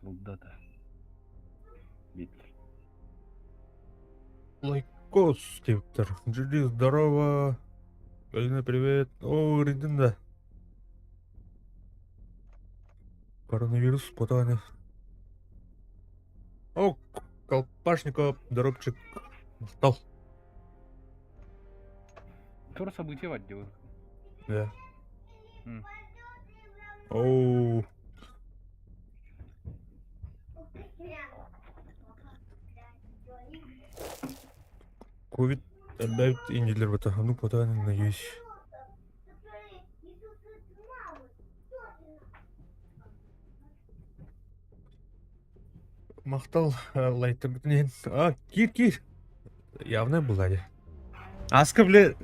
Ылдата. Бит. Лайкос диэбиттэр. Джиди, здорово. Галина, привет. О, Ридин да. Коронавирус потом. О, Колпашников, Доробчик. Устал. Тур события в отделах. Да. Оу. Ковид элбээбит иннилэр бата, ну потом надеюсь. Махтал лайтырбытын иһин. А, киир киир. Явно была дии. Аска бile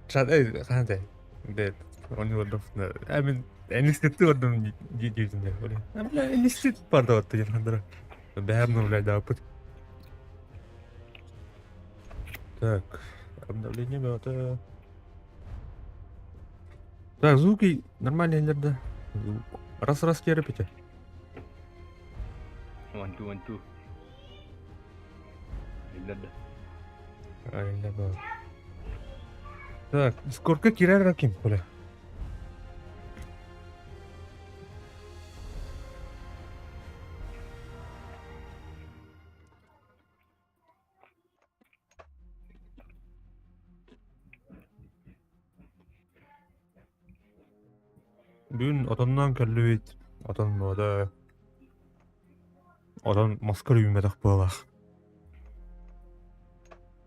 хаһан этэй? Бile ону ордум. А мин институтты ордум диэбитим дии. А бля институт барда отты диэн хандара. Бэһэм обновляйдаабыт. Так, обновление бөҕөтө. Так, звуки нормальные да? Звук. Раз-раз терпите. One two one two. Биллэр да. Правильно было. Так, сколько кирер раким, бля? Бүгүн отонноон кэллибит, отон буода, отон маска үүммэтэх буолаах.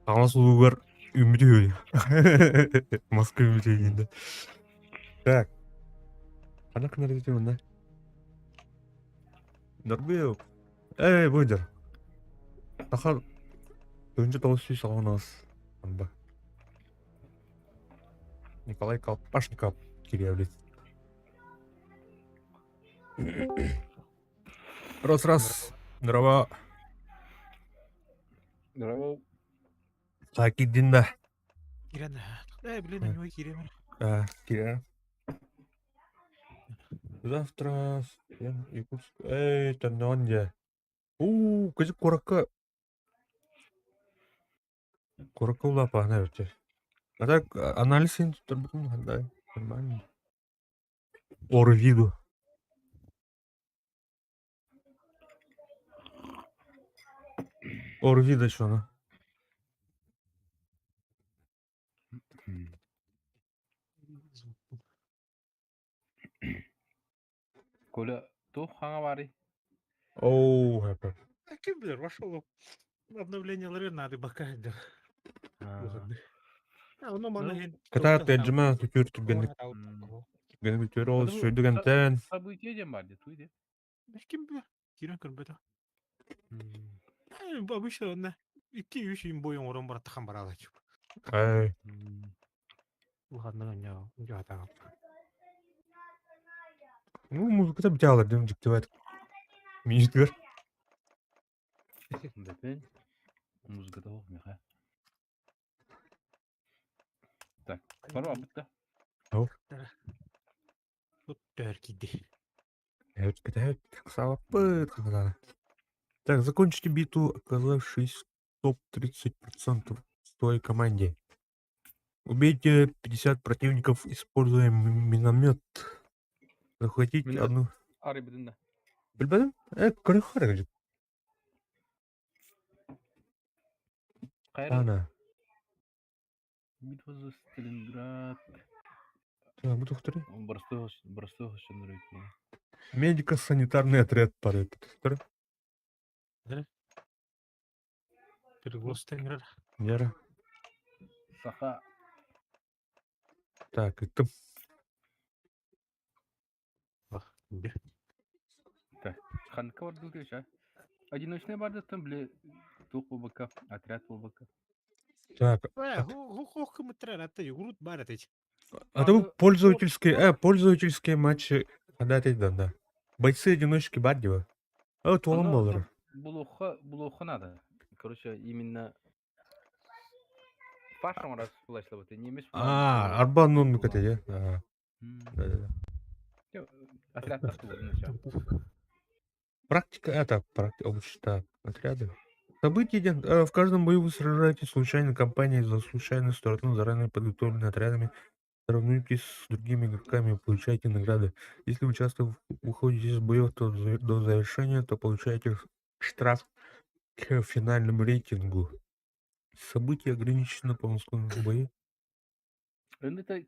Таҥас улуугар үүммүт үһү. Маска үүммүт үһү диэн да. Так. Ханна гынар эбитий манна? Доргуйу. Эй, бу дьэр. Саха 1998 Амба. Николай Колпашников кириэбит. Раз раз. Здорово. Здорово. Так, киирдин да. Киирэн э блин они кииремэр. А, киирэн. Завтра я Якутск. Эй, төннөҕүн дьэ. Уу, кыдьык куоракка куоракка улаапаһына эбит. А так анализ син туттарбытым хандай нормально. Орвиду. Орвида чоно. Коля, туох хаҥа баарый? Оу, хэпэ. А ким билэр, вошел обновлениелары надо бака дэр. Ону маны иһин Кытаат тэлдьимэ түтүр түргэнник түргэнник бүтүөр ол сүйдүк эмтээн. Событие диэн баар дии, туй дии. Ким билэр, киирэн көрбөтө. Обычно онно 2-3 им бой оҥорон бараттахан бараалаччы. Эй. Улаханнык анньаа дьаатаҕым. Ну, музыката бүтэ дим дьиктибэт. Минитигэр. Бэпин. Музыката ох миха. Так, барба бутта. Ол. Тут төр киирди. Так, закончите битву, оказавшись в топ-30% в своей команде. Убейте 50 противников, используя миномет. Захватить Миномет. одну... Арый бүтүн да. Билбэтим? Э, көрүөххэ Хайа Ана. Битва за Сталинград. Так, бу тухтары. Боростуой боростуой Медико-санитарный отряд парит. Переглос тэҥҥэр. Нера. Саха. Так, это... Так, ханка бардыл а? Одиночный бардыттан били туох буолбакка, отряд буолбакка. Так. Хох кымыттар атта урут бар этич. А то пользовательские, пользовательские матчи, когда ты да, да. Бойцы-одиночки бардио. А, туолан болар. Булуохха, булуохха надо. Короче, именно Фашом раз флешлабыты, немес. А, арбан ну ну кете, Да, да, да. Отряд тахты буолун. Практика это практика отряды. События в каждом бою вы сражаетесь в случайной кампании за случайную сторону, заранее подготовленными отрядами, соревнуетесь с другими игроками, получаете награды. Если вы часто выходите из боев то до завершения, то получаете штраф к финальному рейтингу. События ограничены по в бою. Önde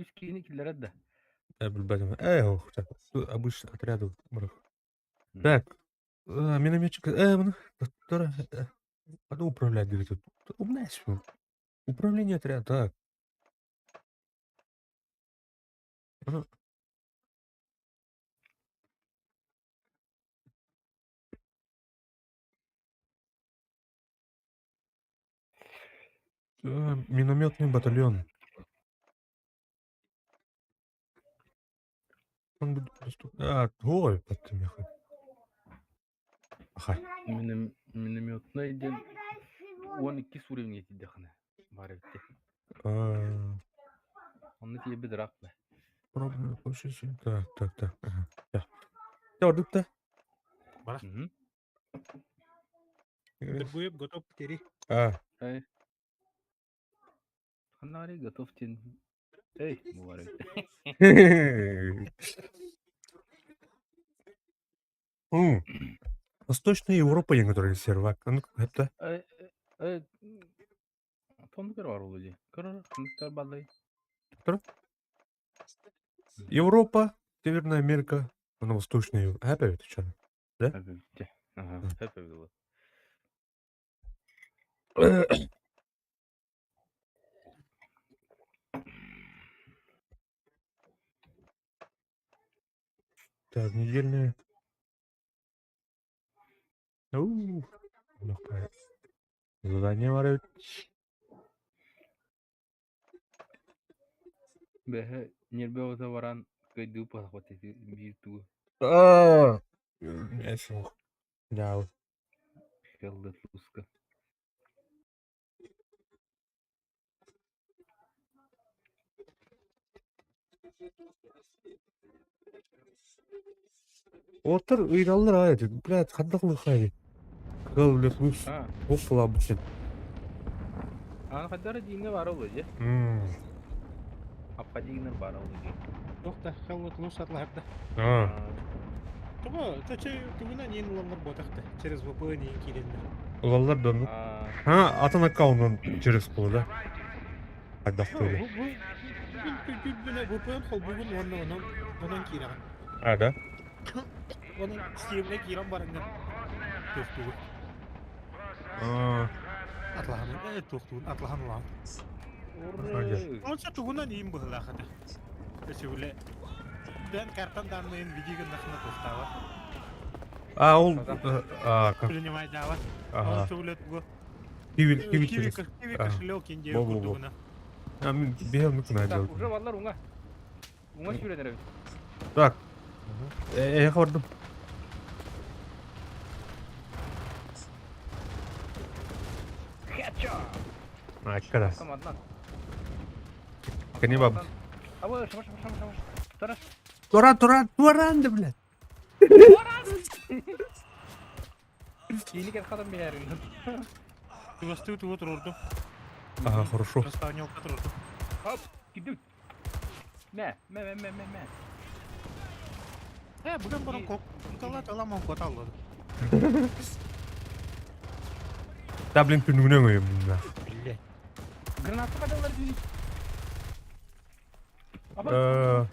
үс киһини киллэрэр да. Ох, так, обычно отрядов. Так, минометчик, ну, который, надо управлять, говорит, умная всё. Управление отряда, так. Ага. Минометный батальон. Он будет доступен. А, ой, подтемеха. Аха. Минометнай диэн 12 уровень тиийдэххинэ баар эбит дии. Онно тиийбит ыраах да. Пробную площадь. Так, так, так. Ага. Так. Ордукта. Бара. Дыргуев готов потери. А. Эй. Ханари готов тин. Эй, бу баар эбит. Восточная Европа некоторые сервак. Ну, это. Э, э, Тоннугар баар буолуо дии. Көрөр, ханныктар бааллай. Европа, Северная Америка, ну, Восточная Европа. Опять что? Да? Ага, это Так, недельная. У, задание бар Бэһэ ньирбэ оҕото баран кыайдыы буолбат биир тугу А, Да. Хеллетуска. Отыр ыйраллар аа, блядь, ханнык лыхай. Кыл лыхлыс. А, Опла бутин. аны хайдара дииҥҥэ баара буолуо дьэ. Аппа дииҥнэр баара буолуо дии. Туох да хеллот лус атлаһарда. А. Тоҕо чачы тугунан иин ылаллар буотахта через VPN иин киирэннэр. Ылаллар да ну. А, атын аккаунтун через пулу, да? Хайдах Бу тугу. бу бу VPN холбугун уонна онон онон киирэҕин. А, да? Онон Steam'е киирэн бараҥҥын туохтуугун. А. Атлаһан туохтугун атлаһан улахан. Ура! Онча тугунан иин быһылаах этэ. Өсүгүлэ Дэн картан данныйын види гыннахына туохтаабат. А, ол а, как? Принимайдаабат. Ага. Ол тугулет бу. Киви, киви Киви через. киви кошелек инде Во, во, во. курдугуна. А, мин бэйэм ну Так, делать. уже баллар уҥа. Уҥа сүүрэн эрэбит. Так. Я бардым. Хэтча! А, когда? Команднан. Кани баб. Абы, шама, шама, шама, шама. Тара. Туран, туран, туран, да, блядь. Киини кэл хатан биһэрин. Тугастыы тугу турурду. Ага, хорошо. Распавнилка турурду. Хоп, кидут. Мэ, мэ, мэ, мэ, мэ, мэ. Э, бүгін бұрын кок. Тала тала мон коталлады. Да, блин, күнүгүнэн өйүм, да. Билле. Граната кадалар дии. Аба.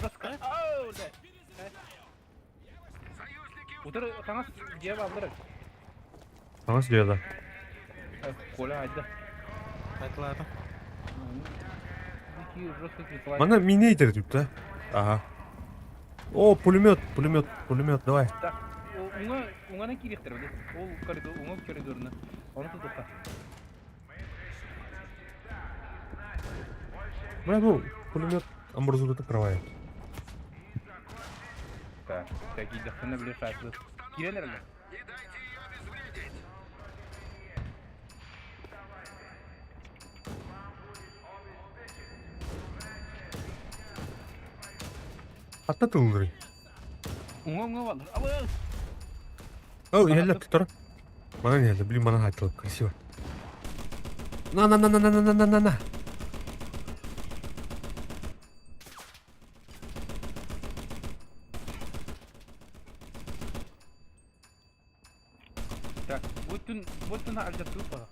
Жестко. Ау, да. Утары хаҥас дьиэ бааллар. Хаҥас дьиэ да. Коля айда. Айтылады. Такие жестко присылать. Мана минейтер деп да. Ага. О, пулемет, пулемет, пулемет, давай. Так, уҥа уҥанан киириэхтэрэ били. Ол коридор, уҥа коридорuna. Ону тутуохха. Бля, ну, пулемет амбразуру открывает. Так, такие били шашлык. Киирэн эрэллэр. Хатта тыллырый? Уҥа-уҥа баллар. Абы! О, иһэллэр туттара. Манан иһэллэр, блин, манан хаайтылар, красиво. На на на на на на на на на. Так, бүтүн бүтүн алдьаттыы пора.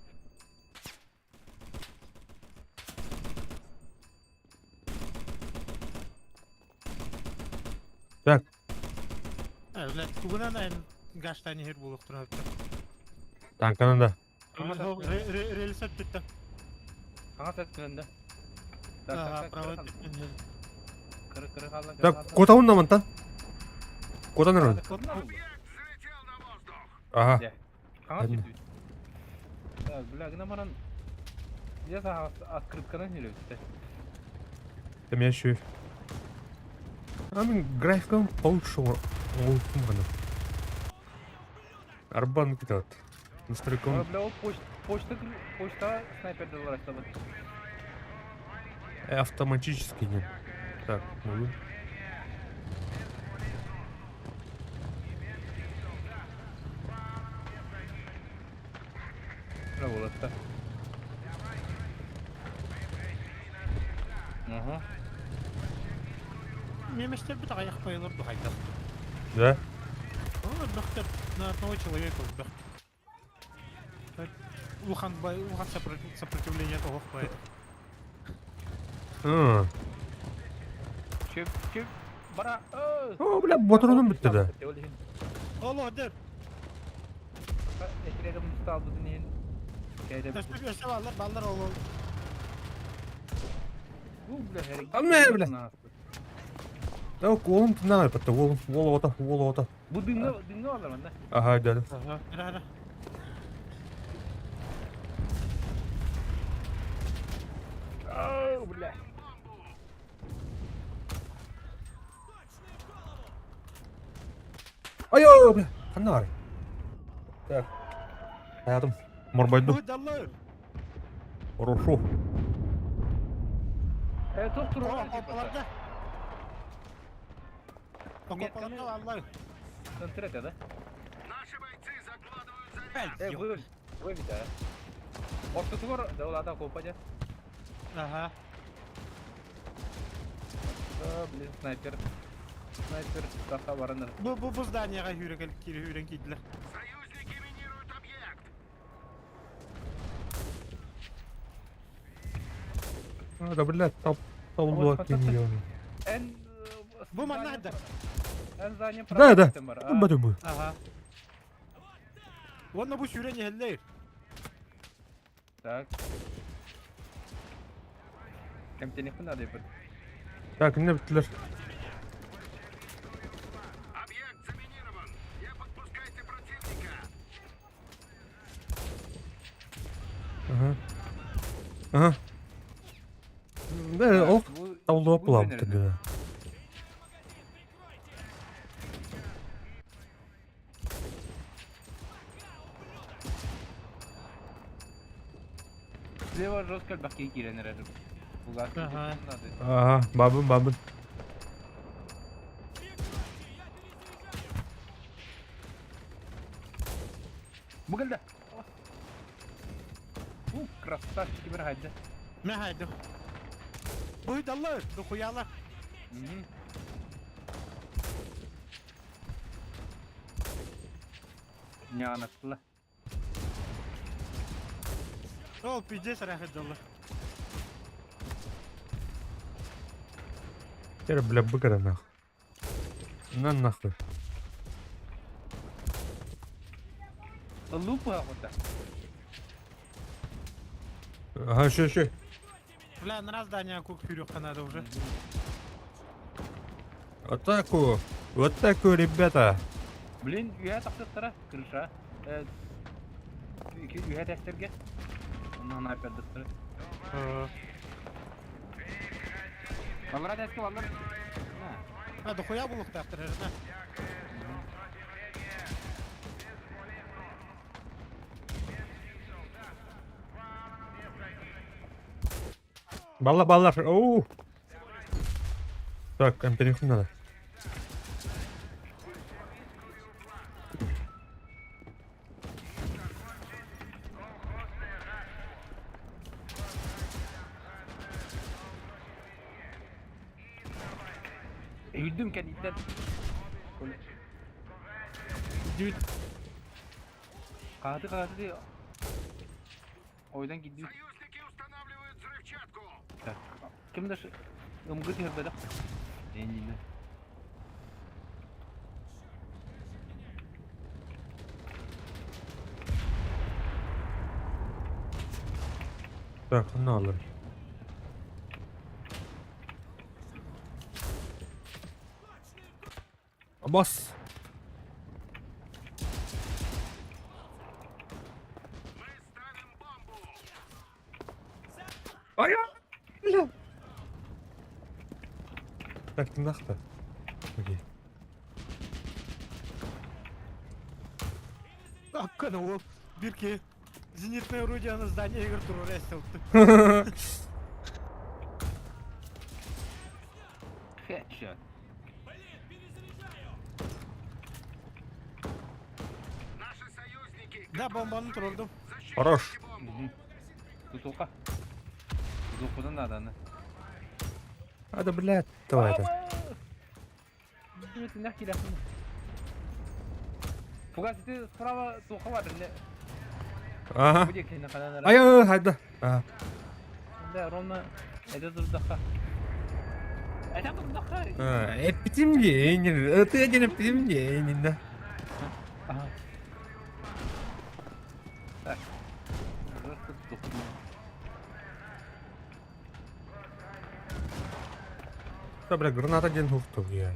Так. Блядь, тугунан эн гаштан иһэр буолуохтун Танканан да. Рельс өттүттэн. Хаҥас өттүнэн да. Так, правый өттүттэн. Кыры кыры хаалла. Так, куотабын да мантан. Куотан эрэн. Ага. Хаҥас өттүт. Так, бля, гына баран я саҕа открытканан үөрөбүттэр. Там я еще... А мин графикам получше оҥоһуктум Арбан кытаат. Настройкам... Бля, ол почта, почта, почта снайпердер барастабыт. Автоматически нет. Так, могу. Уолаттар. Ага. Немецтер аҕыйах байылар дуһайдар. Да? Өлбөхтөр на одного человека өлбөх. Улахан улахан сопротивление тоҕох бай. Чөп, чөп, бара. О, бля, ботуруном бүттэ да. Оло, дэр. Этирегим сталбытын иһин. Өссө баллар, баллар ол. Амэ, бля. Да, уолум тыннаа патта, уолум, уол оҕото, уол оҕото. Бу дымҥа, дымҥа баллар манна. Ага, да. Ага, ара, ара. Ау, бля. Айо, бля, ханна баарый? Так. Хаятым. Морбойдум. Даллар. Хорошо. Туох туруга? Окопаларда. Окопаларда баллар. Центр да? Наши бойцы закладывают заряд. Вы, вы да. Ортотугар да улата копадя. Ага. Блин, снайпер. Снайпер саха бараныр. Бу бу бу зданияга хүрен хүрен кийдилер. Союзники минируют объект. А, да, блядь, топ толбула киньон. Эн Бу манна хадда. Эн здание Да, да. Бу бу. Ага. Уонна бу сүүрэн иһэллэр. Так. Кемтенихпин надо еппит. Так, не бүттүлэр. Объект заминирован. Не подпускайте противника. Ага. Ага. Да, ол толбула буолабыт да. Слева жестко баки кирен эрэр. Ага. Ага, бабын, бабын. Бу кэллэ. У, красавчики бір хайды. Мэ хайды. Бу даллар, дохуялар. Нянаттыла. Ол пиздец рахат даллар. Теперь, бля, быка нахуй. На нахуй. Лупа вот Ага, еще, еще. Бля, на здание кук хүрүөххэ надо уже. Атаку! В атаку, ребята! Блин, үһэ тахсыттара, крыша. Үһэ тэстерге. Онно снайпердыттара. Баллара тэске баллар. А, дохуя булуктаахтар эрэ. Балла, баллар. Оу! Так, МП надо. кэнниттэн. Дьүт. Хааты хааты ойдан киирдибит. Союзники устанавливают взрывчатку. Так. Ким да ымгы түһэрбэтэх. Эннинэ. Так, ханна алар. Бас. Мы ставим бомбу. Ай, бля. Так, тынахта. Окей. Аккана ол бирке зенитное орудие на здание игр турур эстелтты. Хедшот. Наши союзники Да, бомбаны турурдум. защищайте Хорош. бомбу. Тутуха. Тутухудан надо. А да, блядь, давай это. Фугас, ты справа туха бар, не? Ага. Будет кина ханана. Ай, ай, хайда. А. Да, ровно это турдаха. Это турдаха. Эпитим день. Ты один эпитим день, да. Ага. Так. Просто тухну. Да, бля, граната один хуфту, я.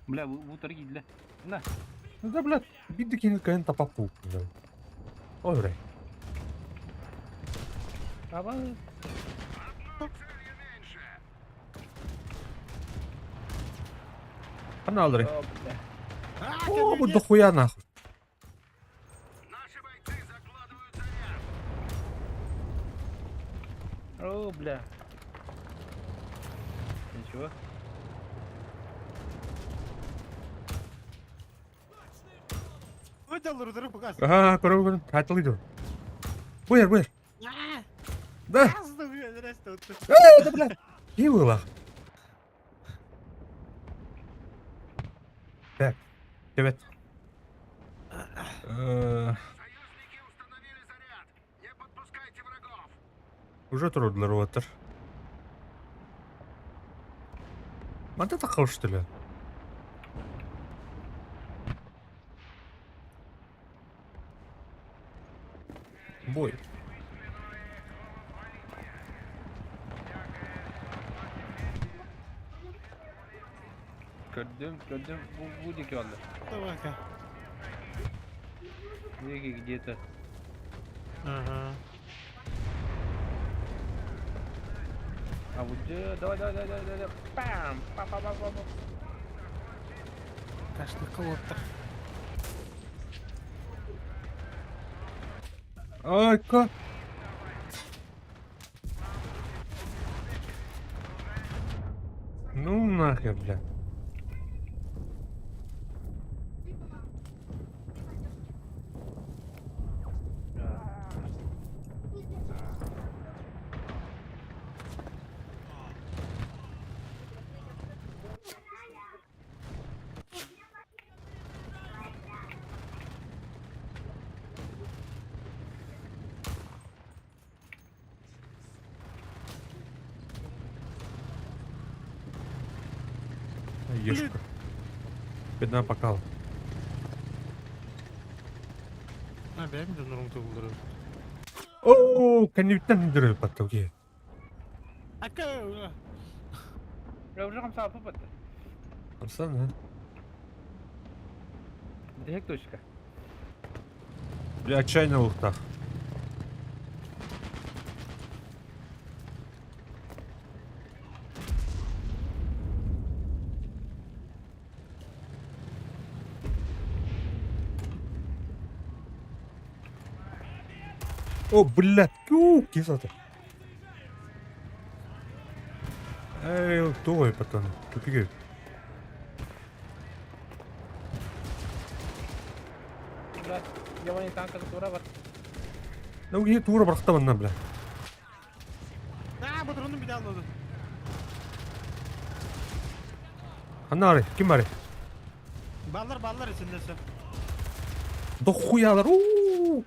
Бля, в торги для. На. Ну да, бля, бидди кинет каен тапапу, бля. Ой, бля. Аба. Одной целью меньше. Ханна алары. О, бля. О, бу дохуя нахуй. Наши бойцы закладывают заряд. О, бля. Ничего. Выдал рудеры показ. Ага, көрөм көрөм. Хайталый dur. Буер, буер. Да. Э, да, бля. Не было. Так. Привет. Союзники установили заряд. Не подпускайте врагов. Уже турдулар уоттар. Манта тақал что ли? Бой. Көрдүм, көрдүм. Бу, бу диэки олла. Давай-ка. Бу диэки где-то. Ага. А вот где? Давай, давай, давай, давай, давай. Пам! Па, па, па, па, па. Кашны кылыптыр. Ай, как? Ну нахер, бля. Ешка. Бедна покал. А, бәм де нұрым туылдырыр. О, кэнниттэн дүрө паттауки. Ака, Бля, уже хамсаа папа. Арсан, а? Дехек точка. Бля, отчаянно ухтах. О, блядь, ку, кисата. Эй, той потом, тупик. Бля, я вон танка тура бар. Ну киһи туура бырахта манна бля. Аа, патронум бүтэ аллады. Ханна бары? Ким бары? Баллар, баллар исиннесе. Дохуялар. Уу!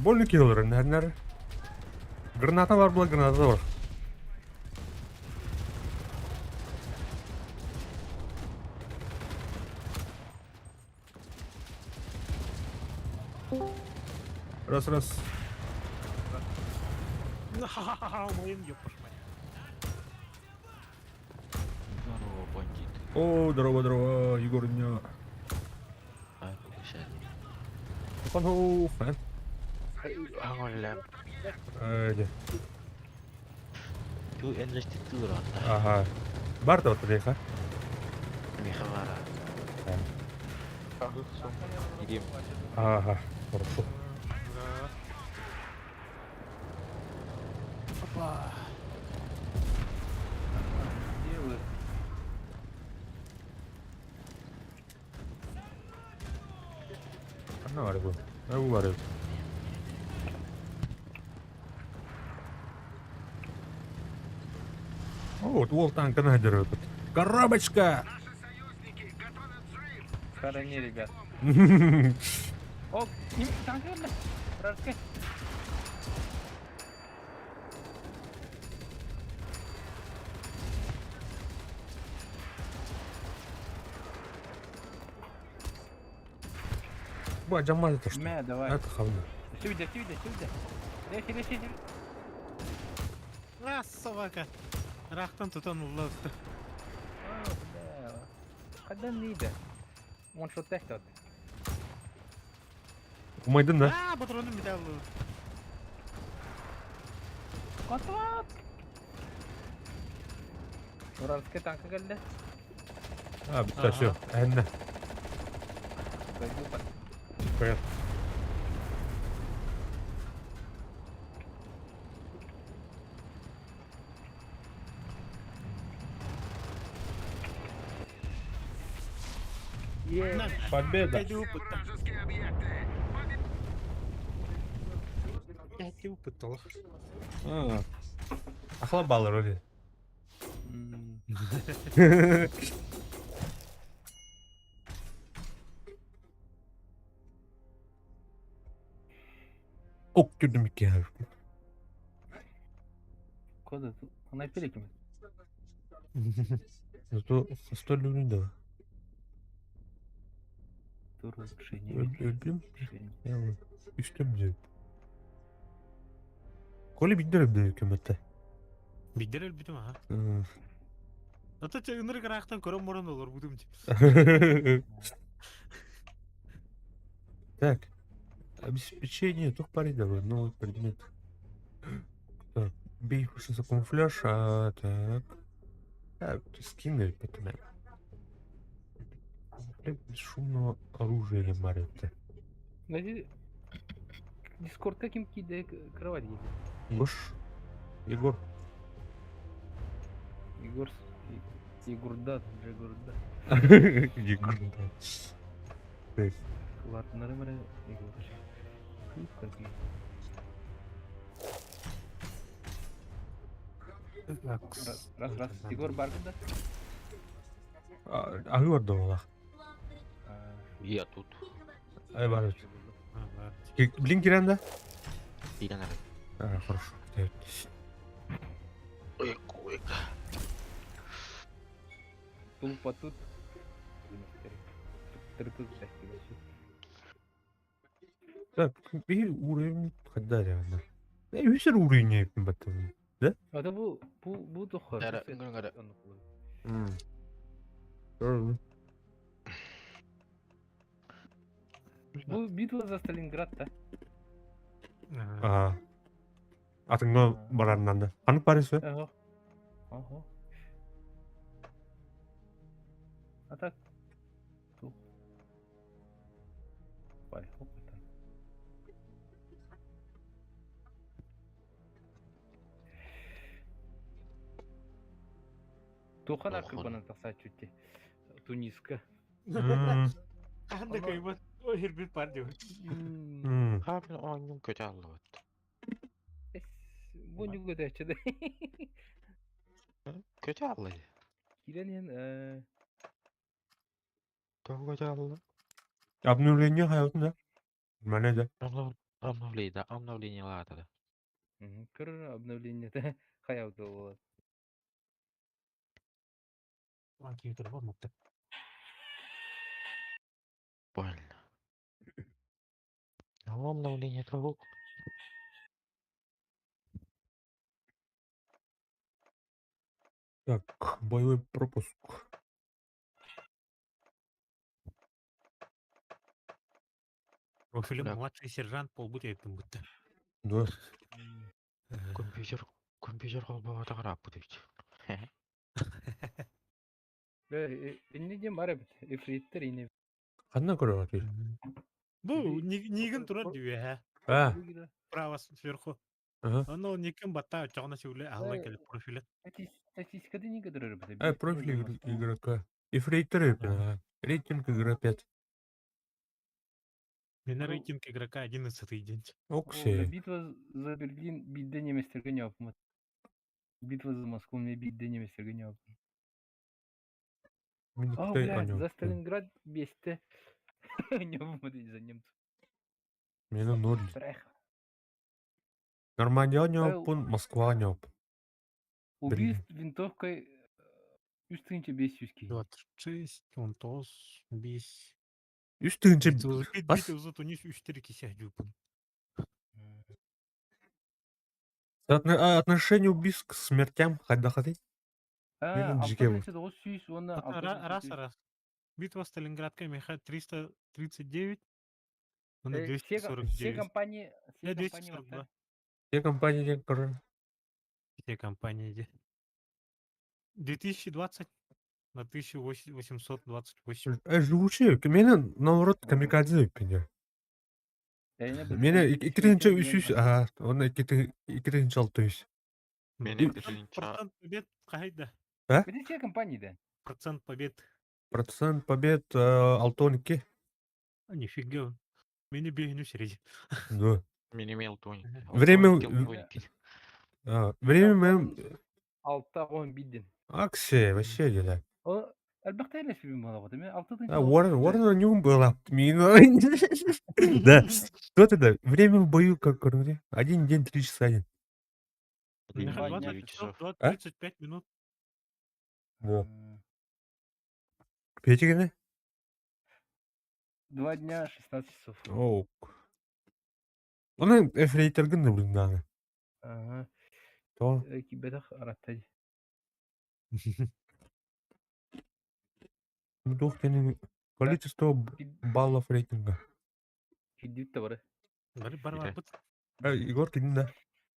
Больно килолар, наверное. Граната бар була, граната бар. Раз, раз. Ха-ха-ха, моим ёпаш мать. Здорово, бандиты. О, здорово, здорово, Егор дня. А, повышали. Панхоф, Аҥоллэм. э? Ту энлэститура. Ага. Бар да вот Михавара. Иди. Ага, хорошо. Опа. Где вы? Ханна бар бу? Бу бар. О, вот уол танканы дерет. Коробочка! Наши союзники готовят взрыв. Стороне, ребят. О, ним танк верно? Вражеский. Бу жаммады то что. Мә, давай. Это хавна. Сюда, сюда, сюда. Лечи, лечи, лечи. А, собака. Рахтан тутан улласта. О, бля. Хаддан ниде. Он что тот. Умайдын да? Аа, патронум бүтэ аллады. Котват! Вражеский танк келди. А, бітті, все. Әнне. Пойду по- Привет. Е, На, Победа. Пойду опытта. Вражеские объекты. Пойду опытта. Ахла баллар вроде. М, Ок, түрдім екен. Кода тут? Она перекинет. Зато сто люблю, да. Улучшение. Өлбүм. Үстем деп. Коли биддер өбдө көмөттө. Биддер өлбүтүм, аха. Ата чыгыныр рахтан көрөн морон олор бутум. Так. Обеспечение тух парида, новый предмет. Так, бей за камуфляж, а так. Так, скины потом. Комплект бесшумного оружия или марите. Найди Дискорд каким кидай кровать едет. Гош. Егор. Егор Егорда, Джегорда. Егор, да. Так. Ладно, нормально, Егор. Какие. Раз, раз, раз. Егор Барганда. Агы бар. Я тут. Ай бар. Блин кирен да? Илен А, хорошо. Ой, ой. Тулпа тут. Так, bir уровень хадда реально. Үсер уровень yapayım bakalım. А бу бу бу тохор. Дара, үнгүн М. Бу битва за Сталинград да. Ага. Атыңга барарынан да. Ханык барысы? Ага. Ага. А так. Ту. Бай, опыта. Тухан Тохон. аркыбанан тақса чүтте. Туниска. М. Хаһан да кыайбат иһирбит бар диэбит. Хаапын оонньуун көтө аллыбыт. Бу ньугу да. Көтө аллай. Киирэн иһэн Тоҕо көтө алла? Обновление хаялтын да? Мане да. Обновление, обновление лаата да. Көрөр обновлениета хаябыта буолар. Компьютер болмапты. Больно. Обновление того. Так, боевой пропуск. Профилем Да. младший сержант полбут эппин бутта. Да. Компьютер, компьютер холбоҕото харааппыт эбит. Инни диэн бар эбит. Ифриттер ини. Ханна көрөҕүт? Бу нигин турар диэхэ. А, Право сверху. ага. Оно никим батта очоҕуна сүглэ аһыллан кэлip профиле. Статистикада не көрөр эбит. Профиль игрока. Ефрейтор эппин, Рейтинг игра 5. Мене рейтинг игрока 11 день. Окси. Битва за Берлин бидде неместерге не опмат. Битва за Москву мне бидде неместерге не опмат. Мин О, Китай блядь, аню. за Сталинград бесте. Не опмат за немцев. Мене ноль. Брех. Нормандия ньоппун, Москва ньоп. Убийств винтовкой үстүнче бес юзки. 26, он тос, бис. Үс тыһыынча Бит узут унис үстер кисә жупун. Отношение убийств к смертям хайдахаты. А, Менин жеке бу. алтан тоғыз сүүс уонна Раз, раз. Битва Сталинградка меха 339, на Все 249. компании, все Э, компании 242. Все компании диэн көрөр. Все компании где. 2020 на 1828. Живучий. Мене наоборот камикадзе эппин. Мене икки тыһыынча үс үс, а, онно икки тыһыынча алта үс. Мене тыһыынча Процент побед қайда? Били все компании да. Процент побед. Процент побед 6-2. А, нифига. Мени бегеню среди. Да. Мене мел тоник. Время- Время мен Алта он бидден. Аксе вообще дела. О, Альберт Элис фильм было вот. Алта А, Уоррен, Уоррен у него было. Да. Что тогда? Время в бою, как говорю, один день, 3 часа. Один. Два 20 дня. 9 часов, часов. А? 35 минут. Во. Петигene? 2 дня 16 часов. Оу. Оны эфрейторгын да блин даны. Ага. То. Кибетах араттай. Ну, количество баллов рейтинга. Киддит да бары. Бар бар бар. Бут. Егор кидин да.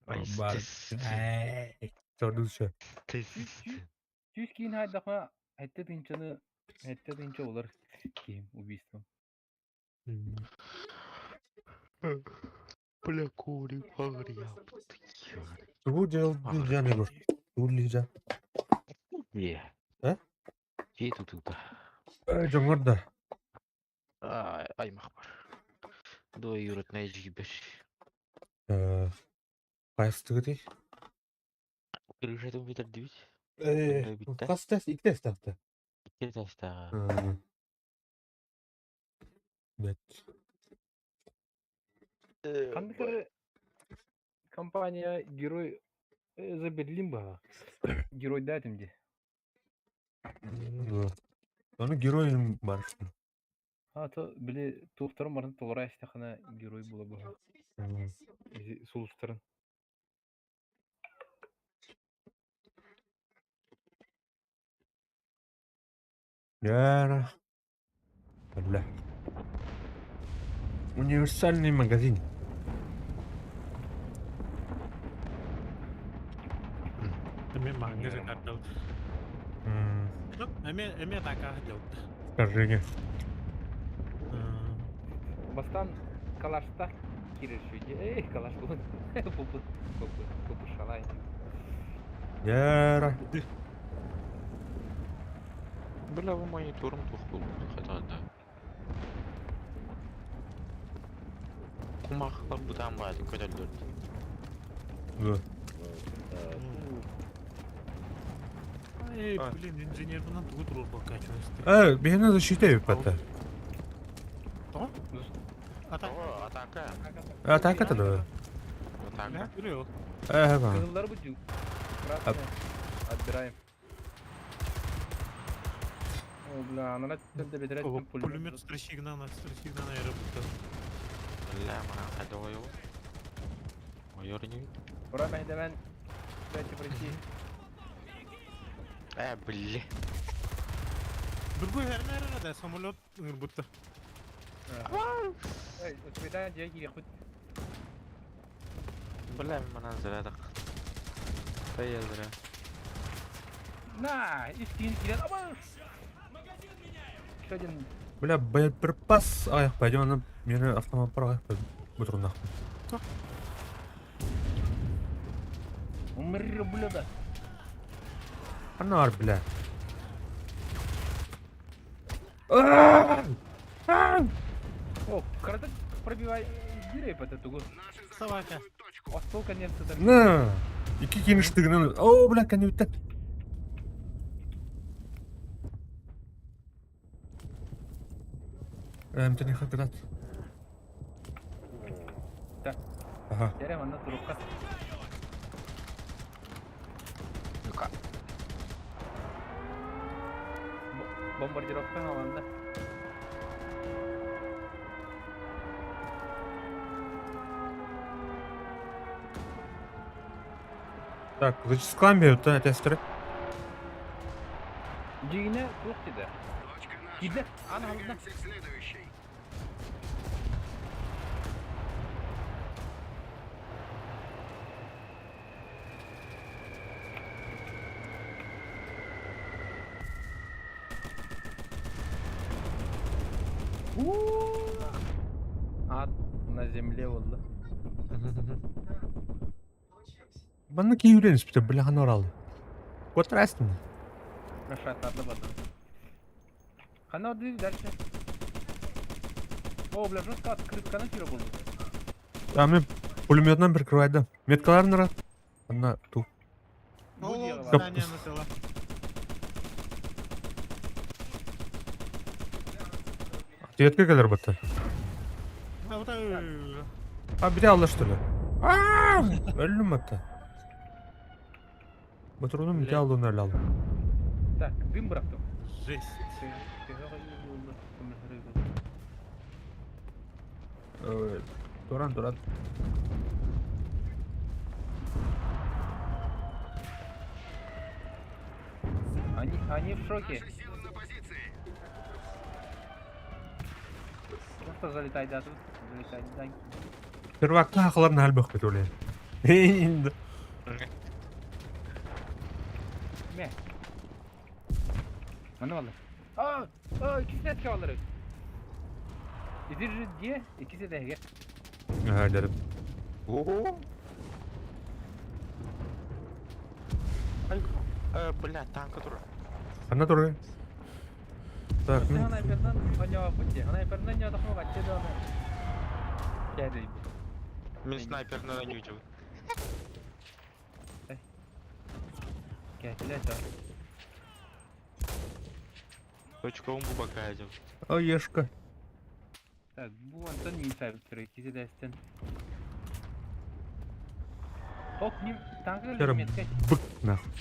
Бар. Сордуша. Сүүс киин хайдахма хэтте тынчаны хэтте тынча олар киим убийством. Бля, кури, пагрия. Тугу дел Егор. Тугу лижа. Е. А? Жей тутута. Жоңор да. Аймақ бар. Двоюродная жибеш. Кайсытыгы дей? Крышатын битер дибит. Хас тест, икки тест тахта. Икки тастаға. Бет. Қандыкары компания герой за Берлин ба. Герой да этимде. Да. Аны герой бар. А то били туохтарын барын толора истахана герой була бу. Сулустарын. Яра. Бля. Универсальный магазин. Мен маңга жакардыл. Эме эме така дел. Скажи. Бастан калашта кирер шүйде. Эй, калаш болын. Попы, попы, попы шалай. Яра. Бля, бу мониторым тух был. Хата да. Кумахлар бытаан баайдык көтөллөр. Да. Эй, блин, инженербынан тугу туруорбакка чугастык. Биһиэнэ защита эбиппэтэ. Тоҕо? Атака. О, атака. Атака да. Атака. Э, Кызыллар бу Красные. Отбираем. О, бля, она бедрет Пулемет стращигнана, стращигнана аэропорта. Бля, мана хайда ойо. Ойор не. Ура, мен дайте пройти. Бля. Другой наверное, да, самолет будто. Эй, у тебя деньги хоть. Бля, мана зря так. Да я зря. На, и скин киден. Оба! Еще один. Бля, боеприпас. Ай, пойдем на мені автомат пора. Бутру нахуй. Умри, блюдо. Анар, бля. О, краток пробивай дыры под эту. Собака. О, столько немца там. На! Ики кинеш тигнен. О, бля, конютта. Эм, не хакрат. Так. Ага. Терем, она трубка. Ну-ка. Бомбардировка анда. Так, зачискам та тестері. Дигине туох диде. Точка наша. Киде. Ана алда. Двигаемся к следующей. Ад на земле oldu. Bana ki yürüyeniz bir бля, анар Котрастин. Наша атарда бадан. Хана ди дальше. О, бля, жестко открытка тире болды. А мне пулеметным прикрывать, да. Меткалар нара. Одна ту. О, Стоп. здание начало. Ответка кадр бата. А вот А, бля, что ли? А, Өлүм атта. Батырдым Бля. бля, алды Так, дым бырактым. Жесть. Туран, туран. Они в шоке. Наши силы на позиции. Просто залетай, да, тут. Залетай, да. Первакта ахларны хәл бит үле. Ме. Мана алды. А, а, ikisi de etki alır. İdir diye ikisi de gel. Ага, дәреп. Ого. Ай, бля, танка тура. Ана туры. Так, Sen снайпердан онява пути. Снайпердан не отдохнул, а тебе она. Кәді. Мен снайпер на не видел. Кәді да. Точка ум бака идет. Оешка. Так, bu Антон не снайпер, ikisi de эстен. Ок, ним танка Хера метка. бык нахуй.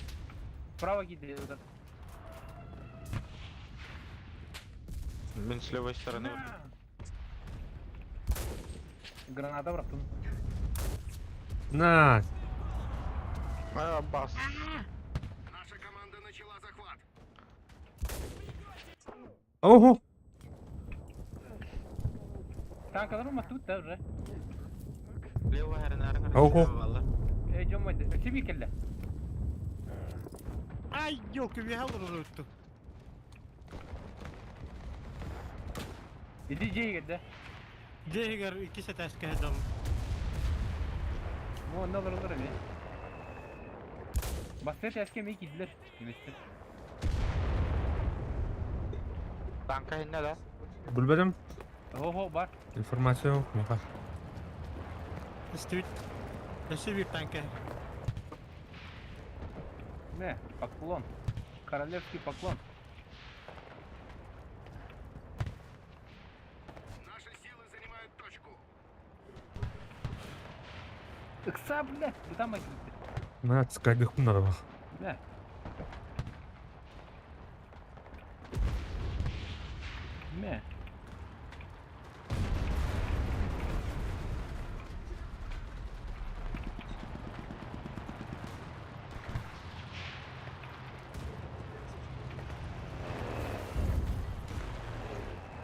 Право киде. Мен с левой стороны. Граната бырактым. На. А, бас. Наша команда начала захват. Ого. Танкалар ма тут да уже. Левая наверное. Ого. Эй, жомайды. Себе келді. Ай, елки, бегал уже тут. Иди жей келді. Джейгер, икки этажка дом. Bu onda olur olur mi? Bastet eski mi gidilir? Demektir. Танка не да? Бүлбәдем. Хо хо бар. Информация yok. Миха. Истибит. Өссө биир танка. Не, поклон. Королевский поклон. Наши силы занимают точку. Ыкса, бля, бытамай киирдэ. На, скайдыхпын надо. Мэ. Мэ.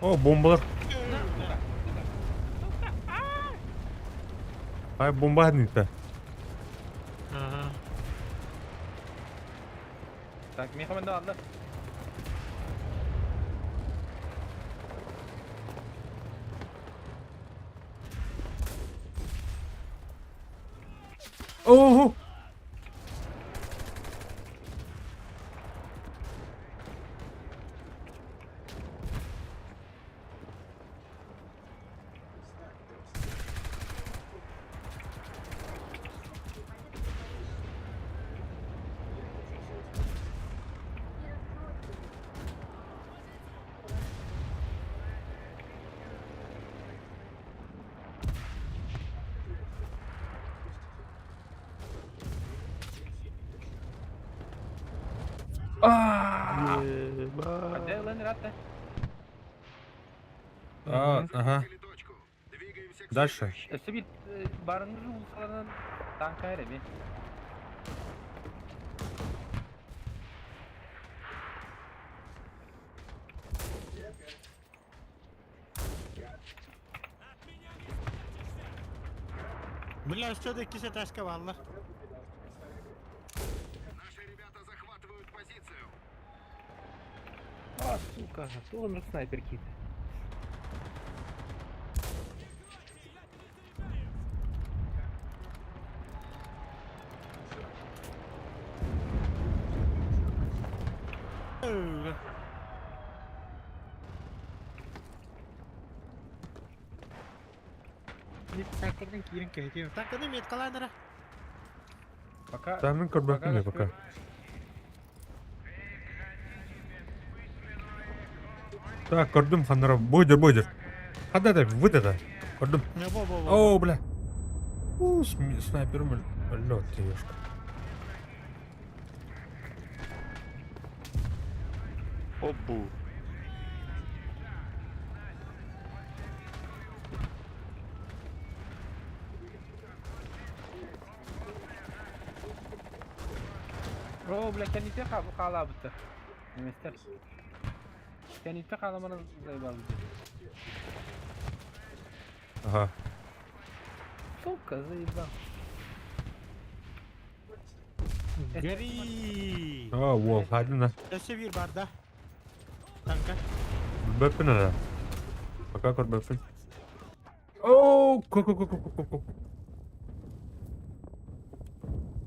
О, бомбалар. Ай, бомба это. Ага. Так, миэхэ манна алла. Ого! Хадэ ылан ыраатта. А, ага. Захватили точку. Двигаемся к Дальше. следующей. Өссө биир барыҥҥы уулуссаларынан тааҥка эрэ эмиэ. Бля, өссө да иккис этажка бааллар. Наши ребята захватывают позицию. А, сука, туох снайпер киирдэ. Танкадан киирэн кэһэтиэн. Танканы меткалаан эрэ. Пока... Там мен көрбөппүн я пока. Так, көрдүм ханнара. Бойдер, бойдер. Хада да, вот это. Көрдүм. Не бо бо бо. О, бля. У, снайпер, бля, ты ешка. Обу. О, бля, кэнниттэн хаалаабыттар. Немецтэр. Кэнниттэн хааламаны заебал. Ага. Сука, заебал. Гори. А, уол, хадина. Өссө биир бар да. Танка. Көрбөппүн ара. Пока көрбөппүн. О, ко ко ко ко ко ко.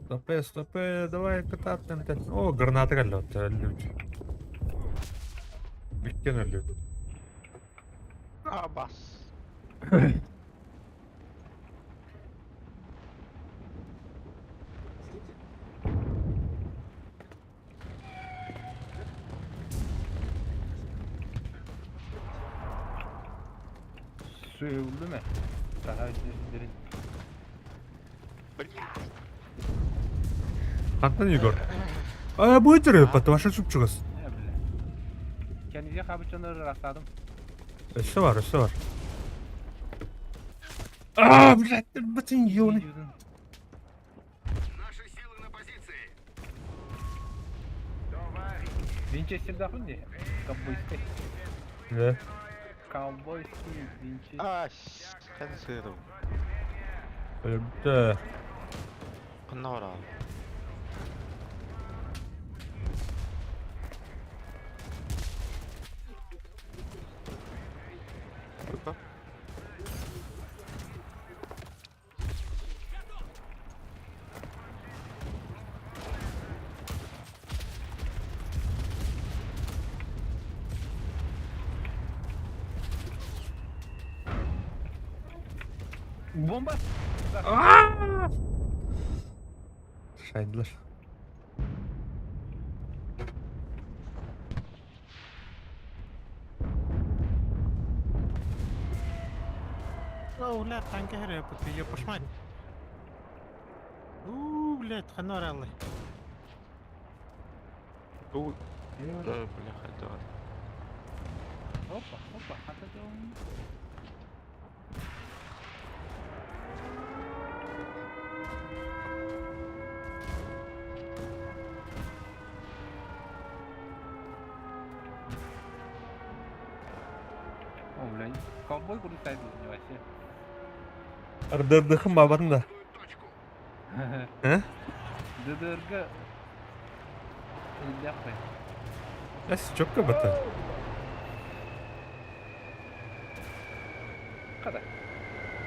Стопе, стопе, давай кататься. О, граната кэллэ, люди. Бүттен өллүт. Абас. Сүйүллү ме? Daha derin. Хантан Егор. А, будет потому что чугас. Не бля. Kendinize kapıçanları rastladım. Өссө бар, өссө бар. А, блядь, бүтін ёны. Наши силы на позиции. Винчестер дахын не? Ковбойский. Да. Ковбойский винчестер. А, хэн сырым. Өлбүтэ. Ханна бараа. Опа. Бомба! Шайдылар. Оо, бля, танка хэрэ ты ее пошмать. У, блядь, ханна ораллы. Бу бля, хайдах. Опа, опа, хата-дом. О, блядь, ковбой курдук тайдылын вообще. Ардырдыхым бабатын да. Точку. Э? ДДРга элбэх Эс чөккө бата. Хата.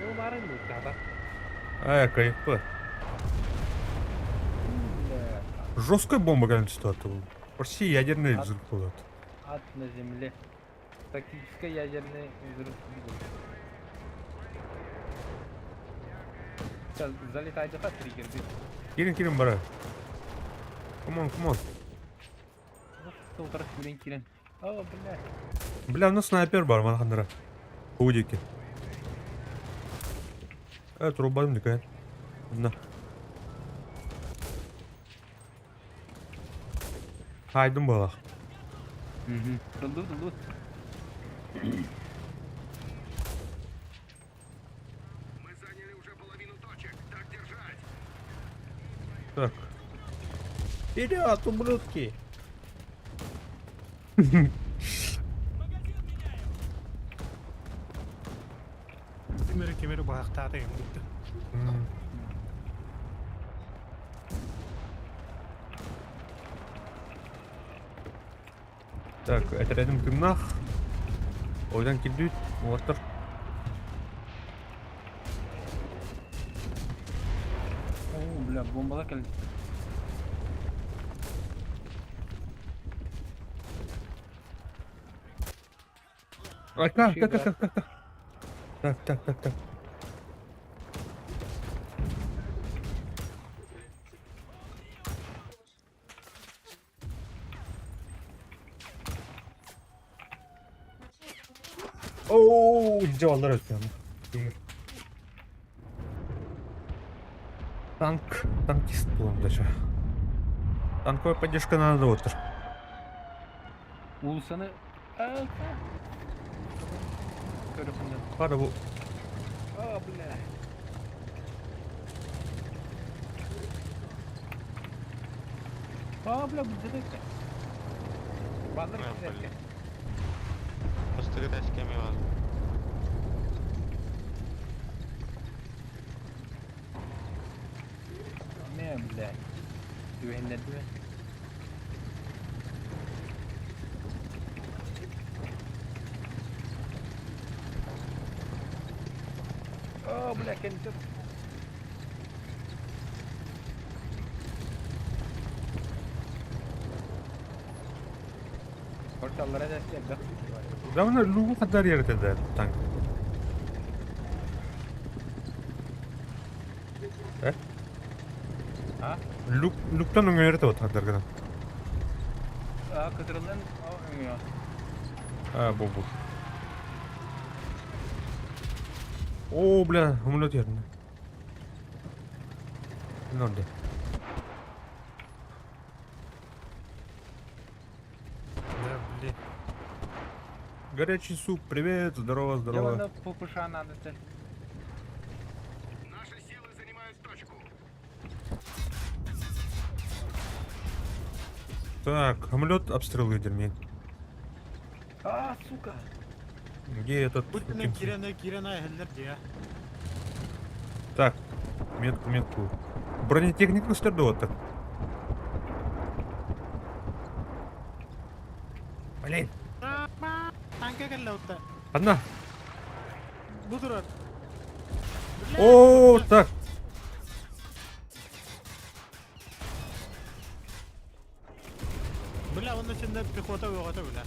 Ну, барын хата. Ай, кайф. Жесткая бомба, конечно, ситуация. Почти ядерный взрыв был. Ад на земле. Тактический ядерный взрыв. Сейчас залетайте ха триггер бит. Кирин, кирин, бара. Come on, come on. Толтырып кирен кирен. О, бля. Бля, ну снайпер бар, манхандыра. Худики. Э, труба никак. На. Хайдым была. Угу. Тулду, тулду. Мы заняли уже половину точек. Так держать. Так. Вперед, ублюдки! Кимери кимери баахтаата юм бүтті. Так, это рядом тымнах. Ойдан килдүүт, уоттар. О, бля, бомбалар келди. А, так, так, так, так, так. Так, так, так, так. Оу, дьяволлар өттүм. Танк, танкист буолан даже. Танковая поддержка надо вот. Уулуссаны Көрөкүнөн. Пара бу. О, бля. О, бля, бүддү Баллар А, кирет. блин. Просто кеми бар. Не, бля. Түһэннэрдибэ. О, бля, кентер. Порталлара да да. Давно лугу хадар ярытады танк. Э? А? Люк, люктан өңө ярыты вот хадаргынан. А, кытырылдан өңө. А, бу бу. О, бля, самолет ярды. Норде. Да, блин. Горячий суп, привет, здорово, здорово. Дело ППШ надо. Наши силы занимают точку. Так, самолет обстрел мен. А, сука. Где этот? Бүтүнэн кирене кирене эхэллэр дия. Так, метку, метку. Бронетехнику стерду вот так. Блин. Танка кэллэ утта. Одна. Бу турар. О, так. Бля, он içinde пехота бөҕөтө бля.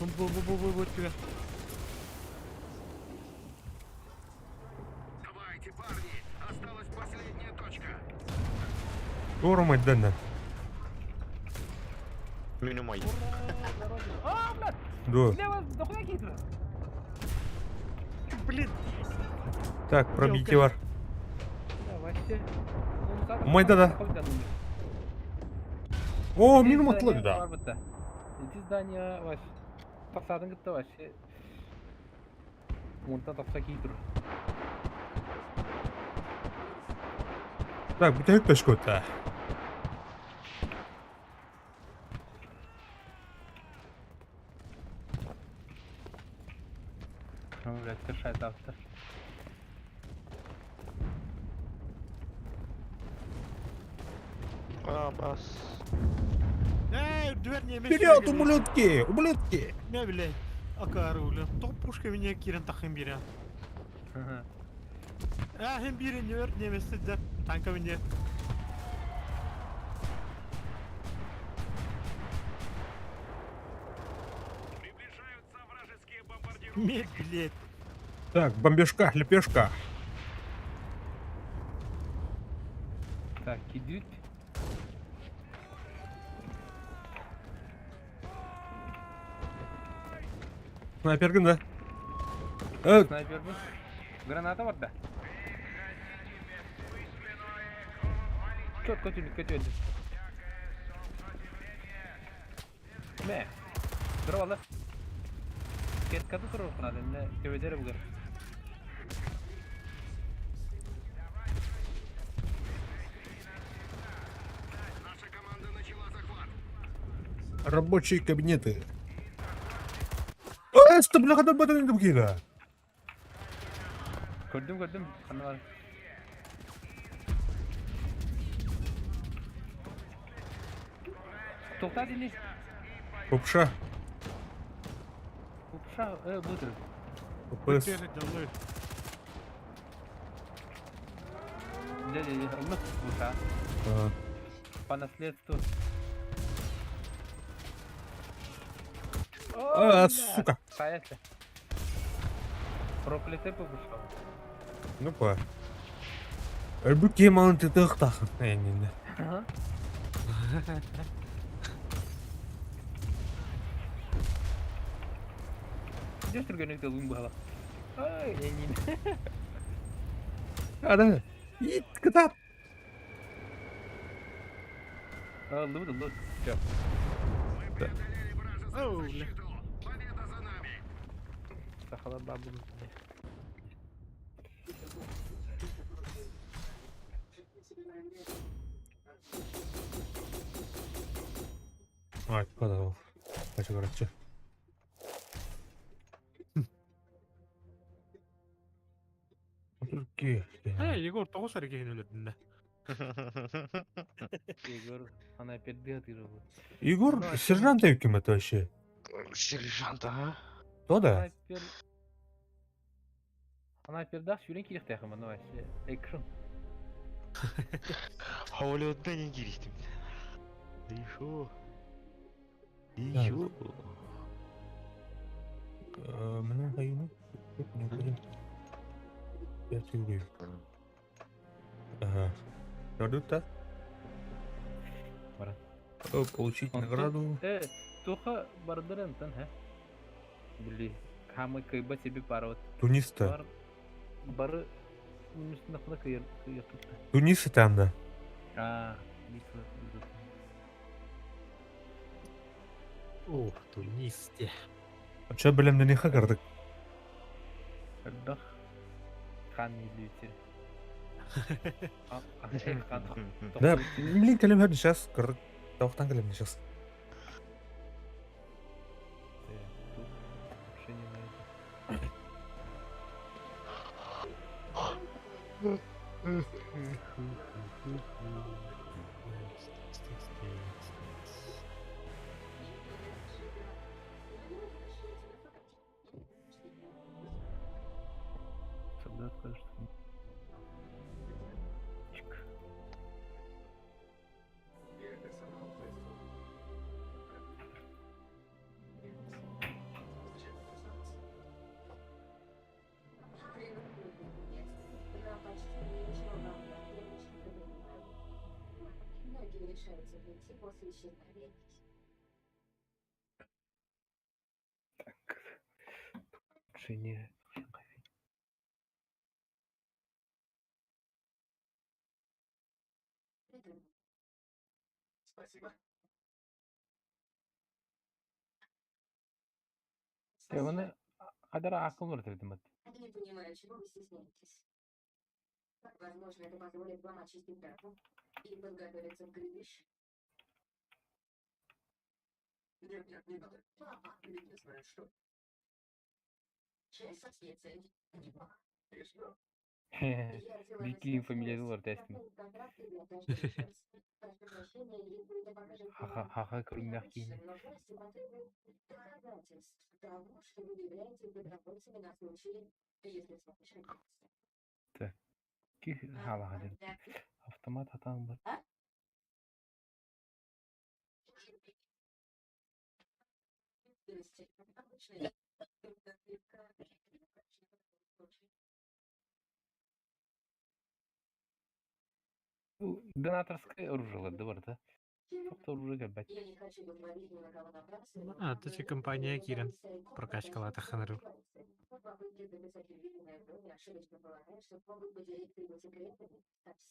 Бу бу бу бу бу бу. Давай, Туора майданна. Мин умай. А, блядь! Дуо. Слева, дохуя хитро! Блин! Так, пробитие бар. Давайте. Умайда да. О, мин уматтылар да. Ити здание ваш. Фасадын кытта вообще. Мунта тахса кии тур. Так, бүтэһик точкота. Блядь, кыршает автор. А, бас. Эй, дверь не Вперед, ублюдки! Ублюдки! Не, блядь. Акары, бля. Топ пушка меня кирен тахым бирен. А, хем бирен не вер, не месте, да. Танка меня. Приближаются вражеские бомбардировщики. Ме, блядь. Так, бомбежка, лепешка. Так, идут. Снайпергын да. Э, Снайпер был. Граната бар да. Четко тюлик, көтөдү. Мэ. Дровалар. Кеткаты турur надо, не төбедер бугар. Наша команда начала захват. рабочие кабинеты. Э, что, бляха, да бата не кида. Көрдүм, көрдүм. Ханна бар. Токта дини. Пупша. Упша, бутыр. ППС. Делаю. Дядя, ну, пупша. А, По наследству. А, сука. Поехали. Проклятый пупша. Ну па. Өлбүт киһи малын тытыахтаахын. Э, не. Ага. Идешь түргенек лун бала. Ай, не. А, да. Ит, кытап. А, лут, лут. Всё. Мы преодолели вражескую Оу, бля. защиту. Победа за нами. Сахала бабу. Ай, подал. Хочу, короче. Отурки. Эй, Егор, тоҕус эрэ киһини өлөрдүн да. Егор, она опять дыхает уже. Егор, сержант кем это вообще? Сержант, ага. Кто да? Снайпер. Снайперда сүүрэн киирихтээх юм байна вообще. Экшн. Хавалетта не киристим. Еще. Еще. Мына хайыны. Не будем. Я тебе. Ага. Ждут-то? Бара. О, Получить Он награду. Э, туха бардырантан, ха? Били, хамы кыйба себе парот. Туниста. Бар бары үстүнэ кыйыр кыйыр тутта. Туниса там, да. А, битва. битва. Ох, Тунисте. А чё, блин, на них хакардык? Элбэх хан илүүтер. А, хан. Да, блин, кэлем хөрдү сейчас, кырдык. Тавықтан кэлем сейчас. Тут вообще не найду. Солдат, кажется. Чик. Так. Улучшение. Оны хадара акыл ыртырдымыт. Биккиин фамилията уларыта эстим. Хаха хаха көрүҥнээх киһини. Так, ких хаалаха диэн. Автомат хатаан бар. Донаторское оружие да барыта. Туох оружие кэлбэт. А, ты компания киирэн прокачкалаатаххына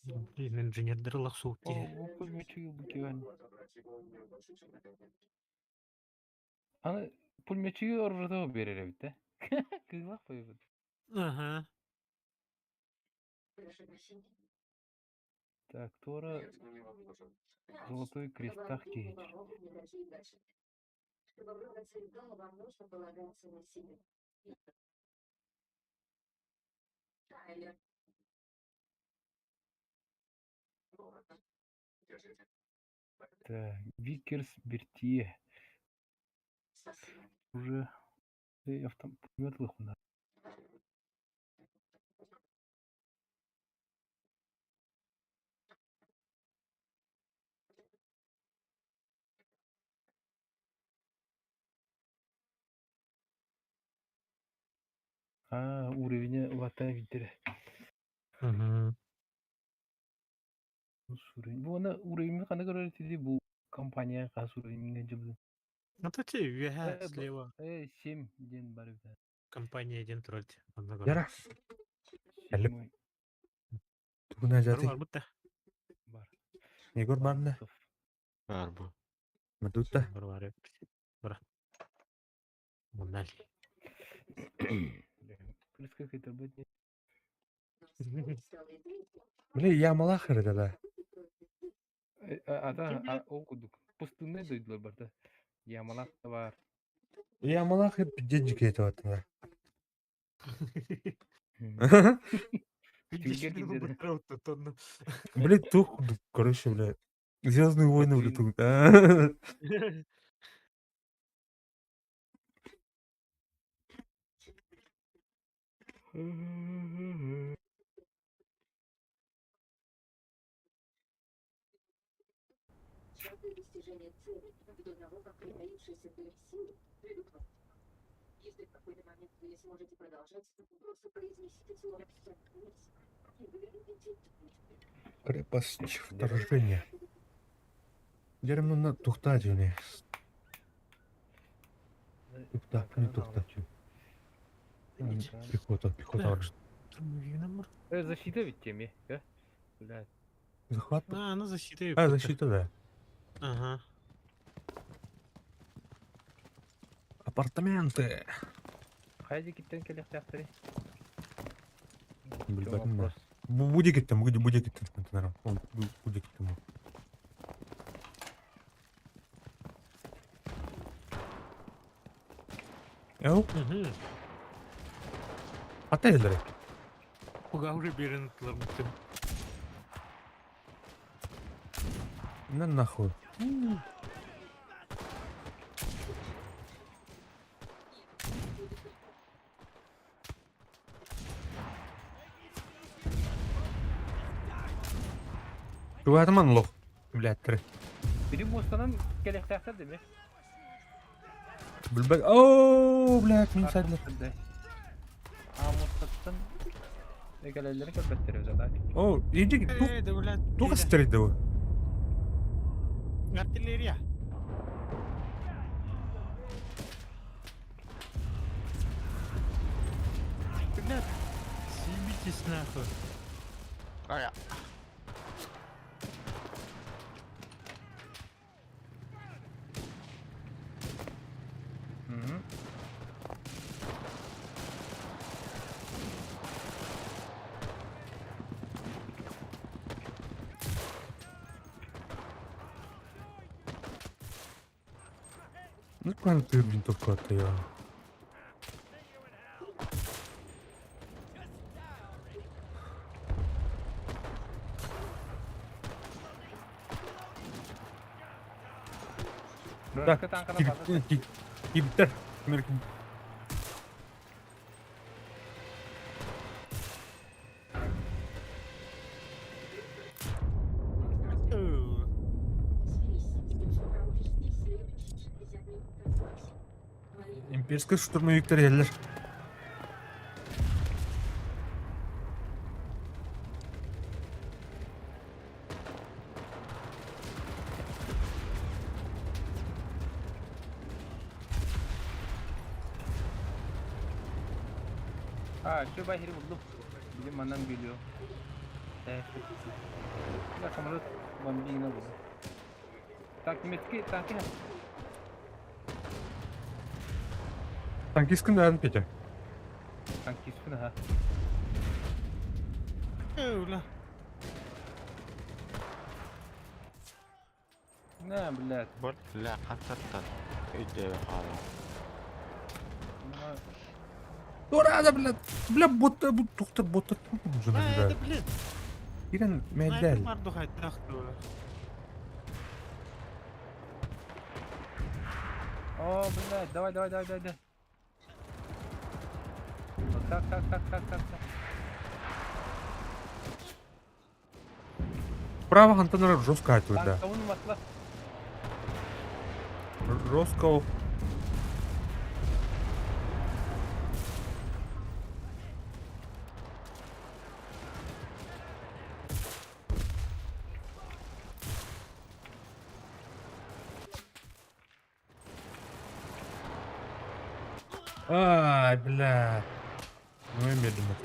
Блин, инженердэр олох О, бу пулеметчиги бу киһи. Аны пулеметчиги оружие биэрэр эбит да. Кыылах бойбут. Ага. Так, туора Золотой крестах киһи. Так, Виккерс Бертье. Уже автомат лыхуна. А, уровень улаатан виддere. Угу. Уровень. Бу аны уровень ханна көрөр этили бу компания хас уровеньҥэ дьыбы. Ну то те үөһэ слева 7 диэн бар эбит. компания диэн турар онно көрөр. Яра. Эллип. Седьмой Тугуна Бар жаты. барбыт да. бар. Егор барна. Барсов. Бар бу. Мадутта. Бар бар эбит. Бар. Муннал. Плюс как это будет? Бля, я малахар да. Ата ол кудук. Пустынный дойдулар бар да. Ямалак да бар. Я малахар пиздец это вот. Тюльгер Бля, тух, короче, бля. Звездные войны, бля, тут. а. Крепость вторжения. Деревно на тухтадюне. Тухта, не тухта. Пехота, пехота. Защита ведь теме, да? Блядь. Захват. А, ну защита. А, защита, да. Ага. Апартаменты. Хайди киттен келехтяхтари. Блин, да. Будет там, будет, будет там, будет там. Эу, Угу. отель. Куга уже берен тылар На нахуй. Тугатыман лох. Блядь, три. Бiri мостанан келехтяхтар деме. Билбек. Ооо, блядь, мин сәдлер. А мостаттан эгелелери көрбөттөр өзө да. О, иди, тух, Э, да, блядь. тух стрит да. Артиллерия. Блядь, съебитесь нахуй. Ая. Мгм. Ну, правильно ты винтовку отдаю. Брошка танкана база. Кибитер. Имперская штурмовиктар иһэллэр. А, şu bahiri buldum. Bizim annem geliyor. Evet. Я самолет бомбина буду. Так, немецкий танки. Танкисткын да Петя. Танкистын, ага. Бля. На, блядь. Бля, хантаттан. Өйдөбө хаалар. Ура, да, бля. Бля, бота, бу тухта, бота. Уже А, это, наблюдаю. блин. Кирен, Снайпер медаль. мордухать, нахуй. О, блядь, давай, давай, давай, давай, давай. Вот так, так, так, так, так, так. Право Антонова жестко атует, да. Танк, он масла. Жестко. Ай, бля. Ну я медленно.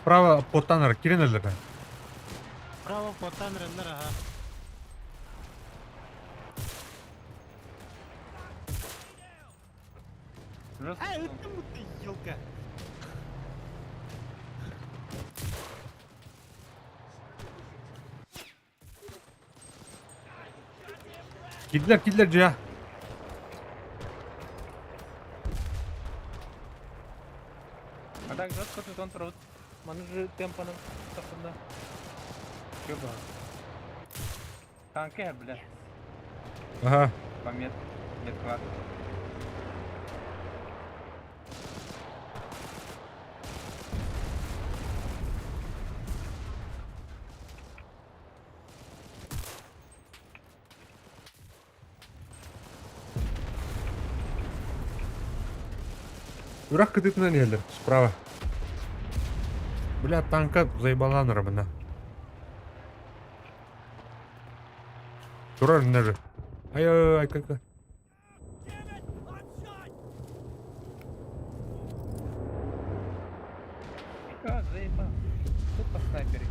Право по Таннер, Кирин Право по Таннер, ага. Жестко. А, это ты, елка. Кидлер, кидлер, джа. А так жестко тут он провод. Манжы темпаным тақында. Чё было? Танки, бля. Ага. Помет. Нет, класс. Үрэх кытытынан иһэллэр, справа. Бля, танка заебала рабына. Турар даже. Ай-ай-ай, как. А, заебал. Тут по снайпере.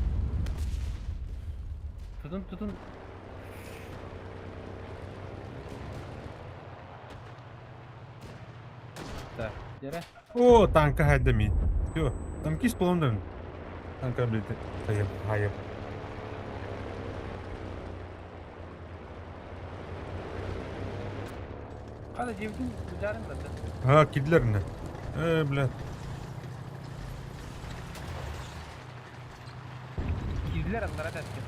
Тутун, тутун. Так, Дера. О, танка хайда ми. Все, танкист полондан. Танка, блядь, хайып, хайып. Қада жебдің жарым да. А, кидлер не. Бля. Кидлер аңдара тәскен.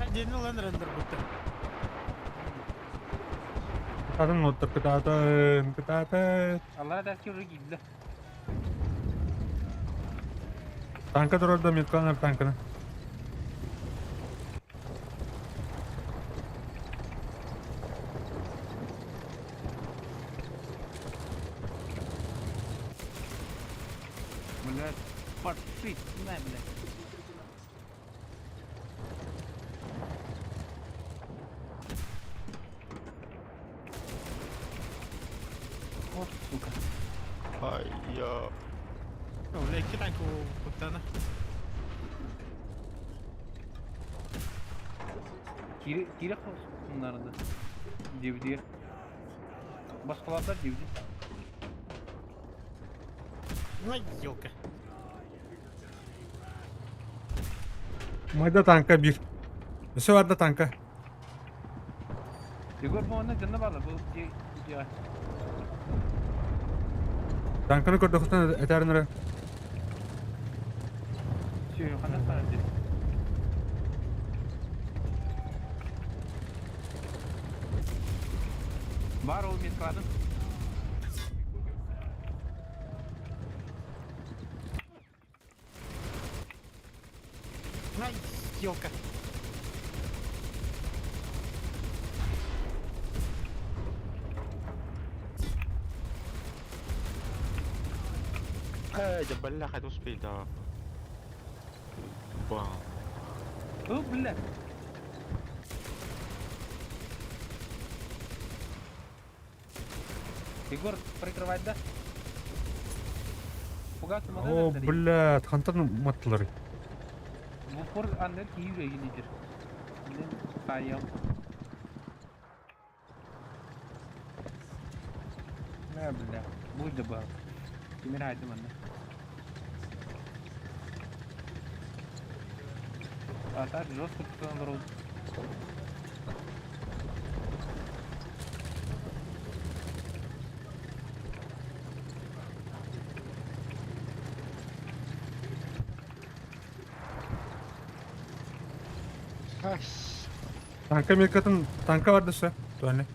Отдельно лендер будто. Кытаатын оттор, кытаатын, кытаатын. Аллара тәскен уже кидлер. Танка турар да меткаланар танканы. Успей, на, блядь. Вот, сука. Ай, я. Бля, икки танка куттана. Кире, кире bunlardı. DVD. Başkalarda DVD. Ну, елка. Майда танка bir. Өсө барда танка. Егор bu onun canına bağlı. Bu ya. Танканы көрдөхтөн этәрин эрэ. Şey yukarıdan sana dedi. Бар ол мен складым. На, елка. Ай, да бляха, это успей, да. Бам. О, бля. Егор, прикрывать, да? Пугаться О, блядь, хантан маттылар. В упор аннер киеве лидер. Блин, стоял. На, бля, будь добав. Кимирайды манна. А так жестко тут наоборот. Танка мелкатын танка бар дөсө. Туаны.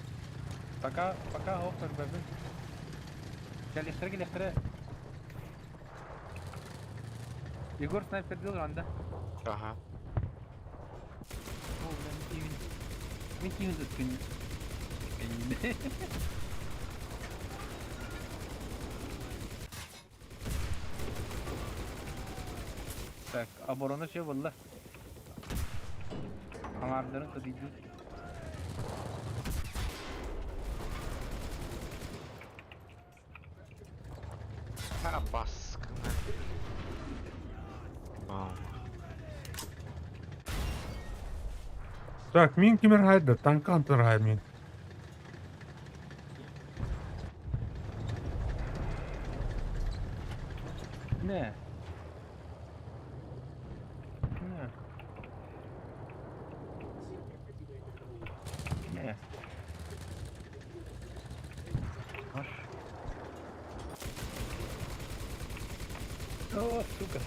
Пока, пока, хоп, как бы. Gel gel gel. Егор снайпер делал ранда. Ага. О, бля, мен Мен киімін өткенде. Так, оборона şey valla. Amarların tadı. А, баскна. Бам. Так, мин кимер хайда, танка хантан хай мин. Ne? Ne? Ne? Аж. О, сука.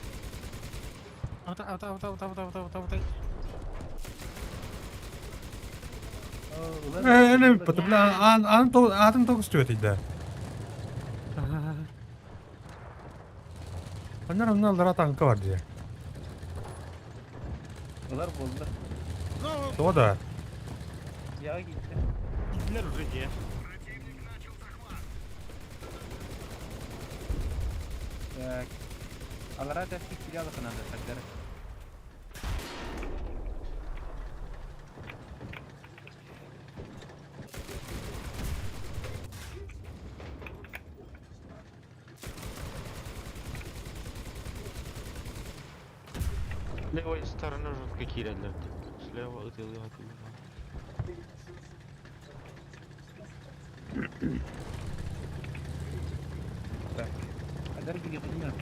Аута, аута, аута, аута, аута, аута, аута, аута. О, ulan- Э, эне, бля, ан ан то атын тогус түөт иде. Аннар онна танка бар дие. Ular bozdu. Ну, То да. Yağa gitti. Гитлер уже где. Противник начал захват. Так. Алара tepki silahlı kanadı takları. С левой стороны жутко кирили. Слева ытылы атылы. Так. Kadar bir bilmiyorum.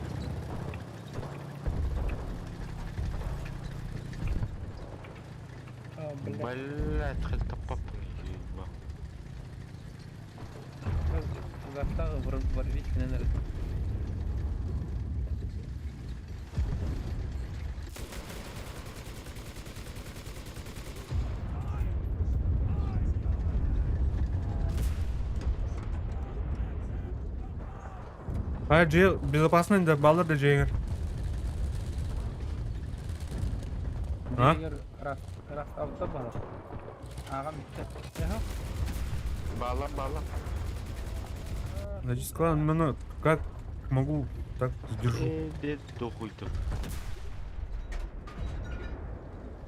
Aa, бля. Блять, хальтапап. Uzakta var hiç nerede? Hayır, J безопасно да баллар да жеңер. А? Rast, rast avta bana. Ağam bitti. Aha. Бала, бала. Значит, сказал, ну, как Как могу, так сдержу. Э, дохуй ты.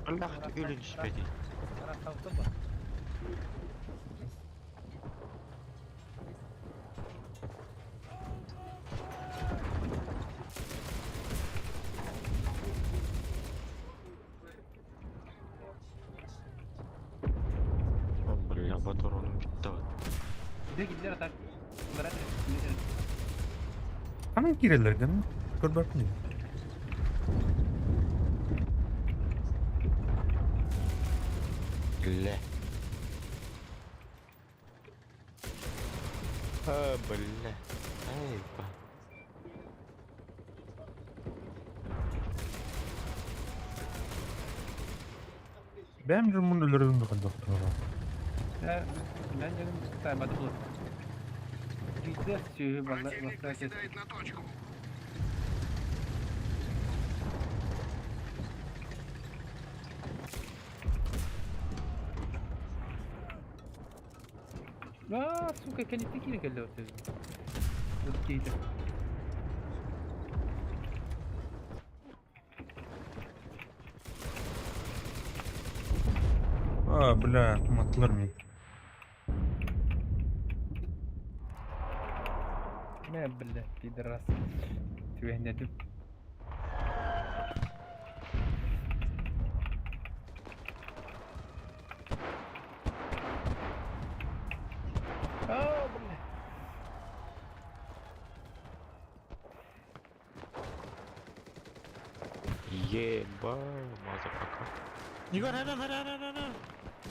Аллах ты өлөн түспэти. Бля, батаронум бүттэ. Giddiler atak. Hemen girerler değil mi? Kör bakmıyor. Бля. А, бля. Ай, ба. Benim durumun ölürüm de doktor. Ben canım saymadı bu. Giddiler süyü Противник наседает на точку. А, сука, кэнники киирэн кэллэ Киирдэ. А, бля, матылар мин. Мэ, бля, пидорас. Түһэннэтим. А, бля. Еба, мазафака. Егор, hemen hemen hemen hemen.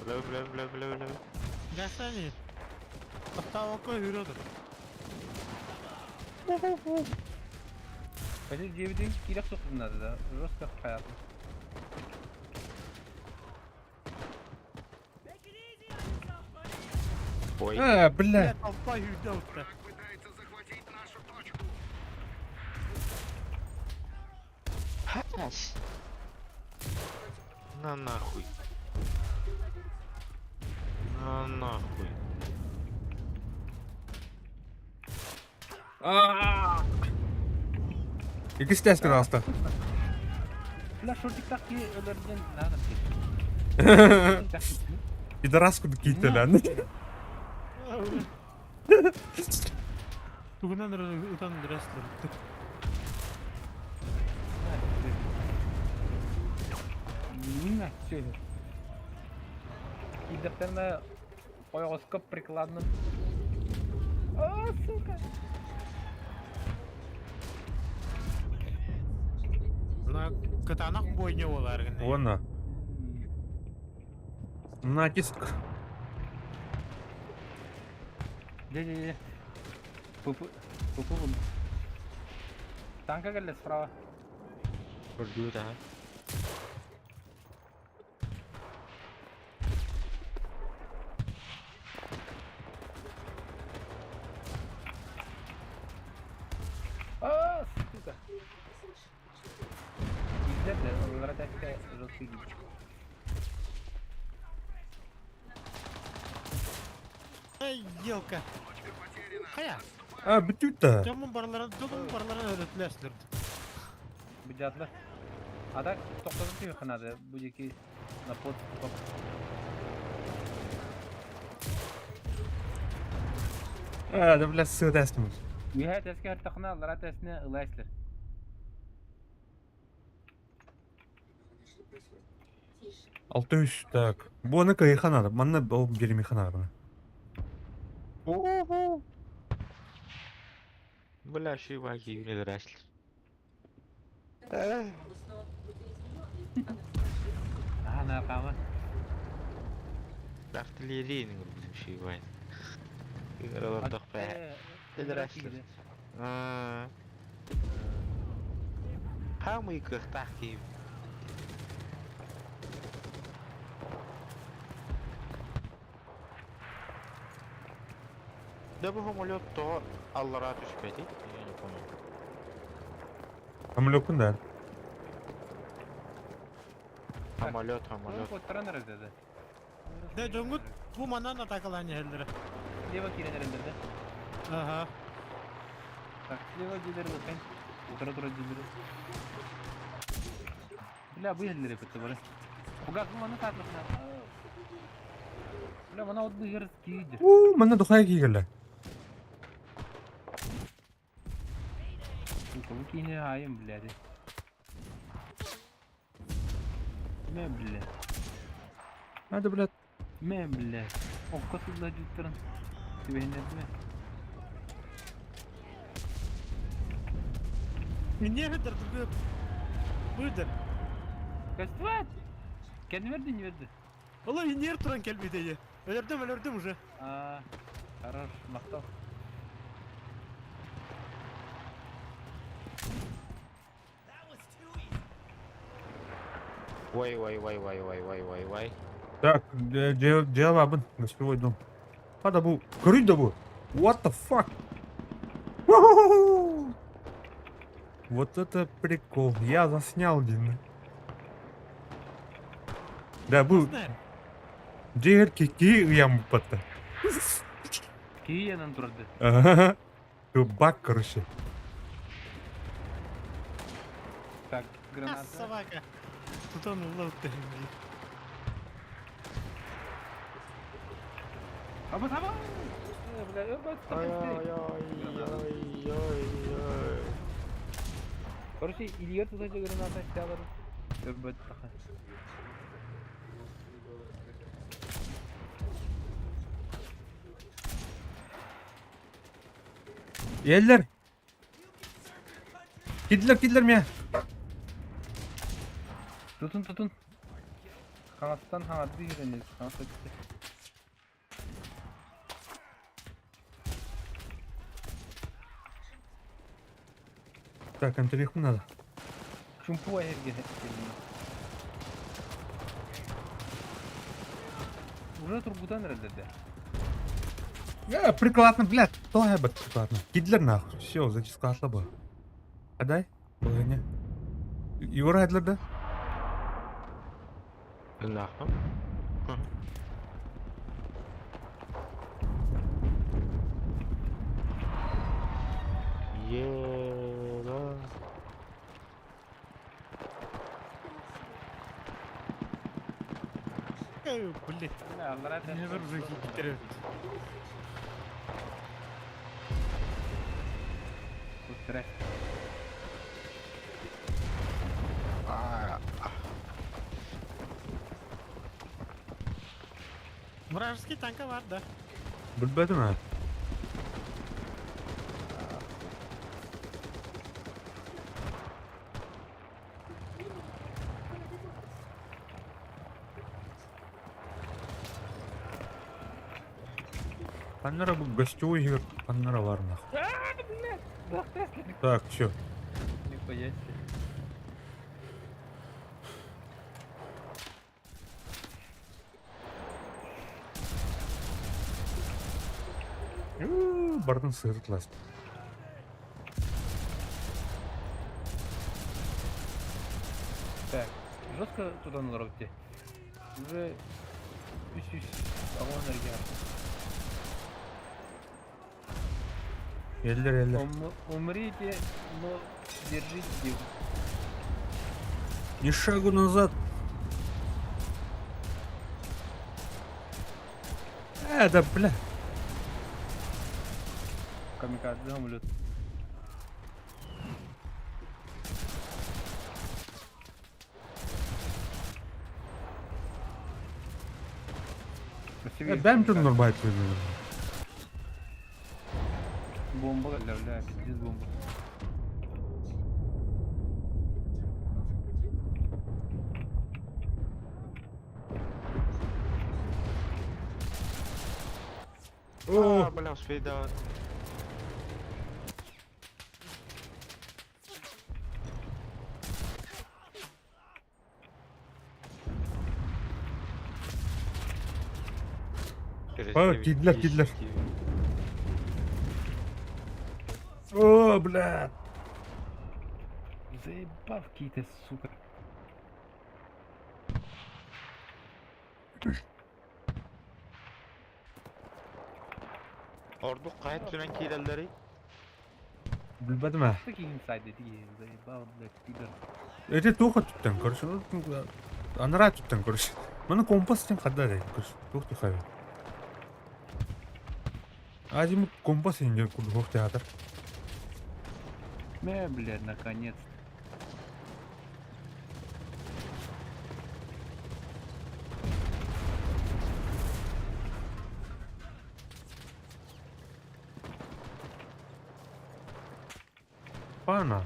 Бля, бля, бля, бля, бля. Gelsene. Hatta o yürüyordur. Бля, диэбитин киирэх сухтуннары да, жестко хаятым. Ой. А, бля. Толпа yürüdü utta. Враг пытается захватить нашу точку. Хас. На нахуй. На нахуй. А. İkisi de eski hasta. Бля, шортиктах ки өлөрдөн надо. Пидорас курдук кийтелән. Тугунан ытан дрестлер. Мина все. Киирдэхтэринэ ойоҕоско прикладным. А, сука. На катанах бойня болар гына. Она. Натиск. Де-де-де. Пупу пупу Танка кэллэ справа. Көрдүү да. А, сука. Киирдэ, олора тэскэ жесткий киирдэ. Эй, елка. Точка потеряна. Хая. А, бүтүт да. Жамын барларын, жамын барларын öğrettiler. Бюджетлар. А так тоқтатып түйе надо, бу жеки на под А, да бля, сыда эстим. Үһэ тэске хартахна, аллара тэсне ылайслер. 600 так. Бу аны кайханар. Манна ол беремиханар. Бля, шибаки юне драшлер. А, на кама. Артиллерийный группа шибай. Игралар бә. Пидораслар. А. Хамый кыхтах киим. Да бу самолет то аллара түшпәти, я не понял. Самолёкун да. Самолет, самолет. Коттаран dedi. De Jongut bu manan атакалан yerlere. Лево кирен эрендерде. Ага. Так, слева дилер лыхын. Утара тура дилери. Бля, быһаллар эпетте бары. Фугас бу маны саатыхна. Бля, мана от быһыр кииди. Уу, манна духай киирэллэр. Сука, бу киини хаайым, блядь. Мэ, бля. Надо, блядь. Мэ, бля. Окко сылла дьуттарын. Түбэһиннэрдимэ. Нехтер другой. Быдыр. Көстүбэт! Кэннибэр да иннибэр да. Ола иннер туран кэлбитэ. Өлөрдүм, өлөрдүм уже. А, хорош, махтал. Ой, ой, ой, ой, ой, ой, ой, ой. Так, дьиэ баабын, гостевой дом. Хада бу, көрүй да бу. What the fuck? Уху! Вот это прикол. Я заснял, Дина. Да, бу, Знаю. дьиэ кики ям патта. Киянан турды. Ага. Баг, короче. Так, А, граната. собака. Тут он ловит. Аба, аба! Э, бля, ой, Ой, ой, ой, ой, ой. Короче, Илья туда же граната сялар. Өрбөт таха. Еллер. Кидлер, кидлер меня. Tutun tutun. Хаҥастан хаҥарды үйренес. Хаҥас өттө. Так, Антониху надо. Чумпу эһэргэ Уже тургутан эрэллэрдэ. Прикладно, блядь, то я бы прикладно. Кидлер нахуй. Все, зачискатла бы. А дай? Половине. Юра Эдлер, да? Нахуй. Еба. Эй, блядь. Бля, аллара Не уже хитрый. Кутре. А, Вражеский танковар, да. Билбэтим а. Ханнара бу гостевой игр ханнара бар нахуй. Так, все. Нихуя себе. Бардын сырытлас. Так, жестко туда надо Уже үс огонь энергия. Еллер, еллер. Умрите, но держите. Ни шагу назад. Да бля. Камикадзе самолет. Бэм тут нормально. Бомба, бля, бля, пиздец бомба. О, А, бля, успей да. А, кидлер, кидлер. О, бля. Заебал какие-то, сука. Ордук кайт түнен киирэллэри. Билбэтим ээ. Такие инсайды такие, заебал, блядь, пидор. Эти туох өттүттэн көрүс. Анараа өттүттэн көрүс. Маны компас диэн хадда эрэ көрүс. Туох тухай. Азимут компас инде курдук театр. Мэ, блядь, наконец. Пана.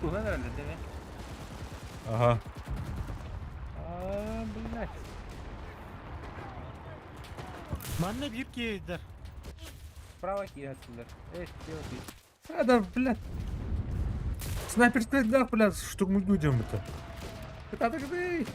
Ulan herhalde değil mi? Ага. А, блядь. Манна биир киһи Справа киирэллэр. Эй, слева киир. А, да, блядь. Снайпер да, блядь, штурмуют это. Это так ты.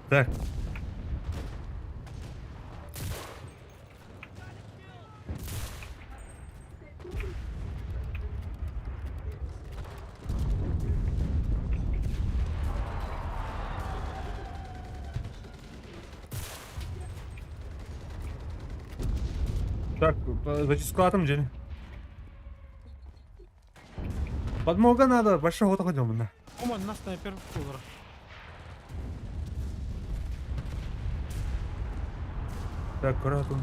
Так. Так, зачискалатым дьиэни. Подмога надо, большого отходим на. Ома на снайпер буолар. Так, аккуратно.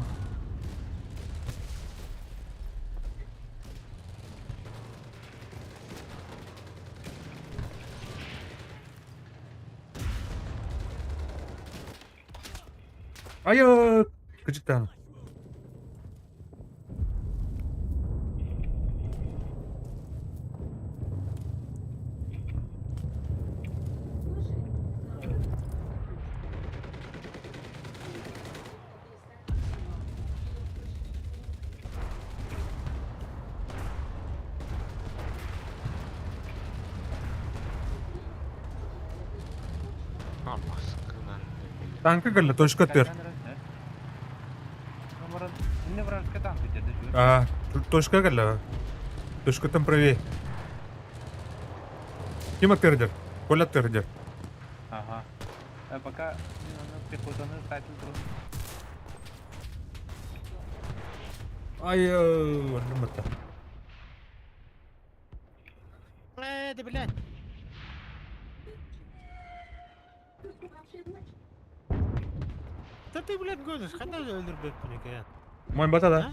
Айо, кыжыктан. Танка кэллэ, точка төр. А, точка кэллэ. Точкаттан правее. Ким аттыгар Коля аттыгар Ага. А пока пехотаны сайтын турун. Ай, оннумата. Э, да блядь. Да ты, блядь, гонишь, хана өлөрбөппүн экен. Мой бата да.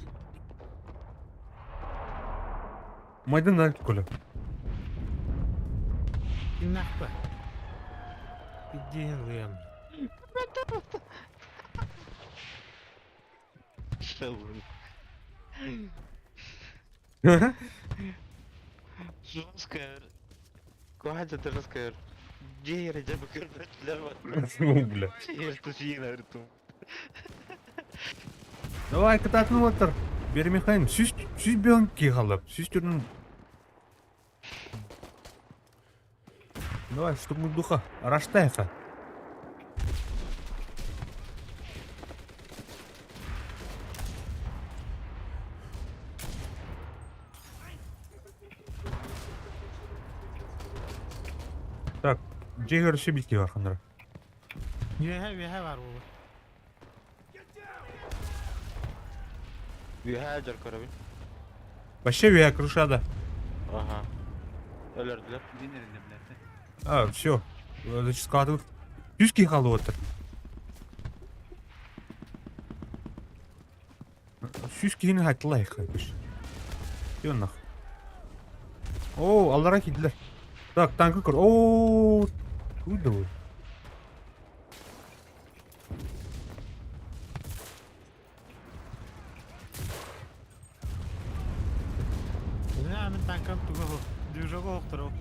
Майдан да Коля. Нахуй. Иди, Лен. Жесткая. Квадя жесткая. Дейр, Бля. Давай, кататын отыр. Бермехайм, сүз сүз бен кигалып, сүз түрін. Давай, штурмуй духа. Раштайха. Так, Джейгер шибики бар хандра. Үөһэ үөһэ бар буолар. Үөһэ дьар көрөбүн. Вообще я крышада. Ага. Өлөрдүлэр. блядь. А, все. Значит, складывают. Түс кихалы отыр. Сүүс киһини хаттылай кыш. Йон нах. О, аллара кидлер. Так, танкы көр. О, куда вы? Мин танкам туга движок охторо.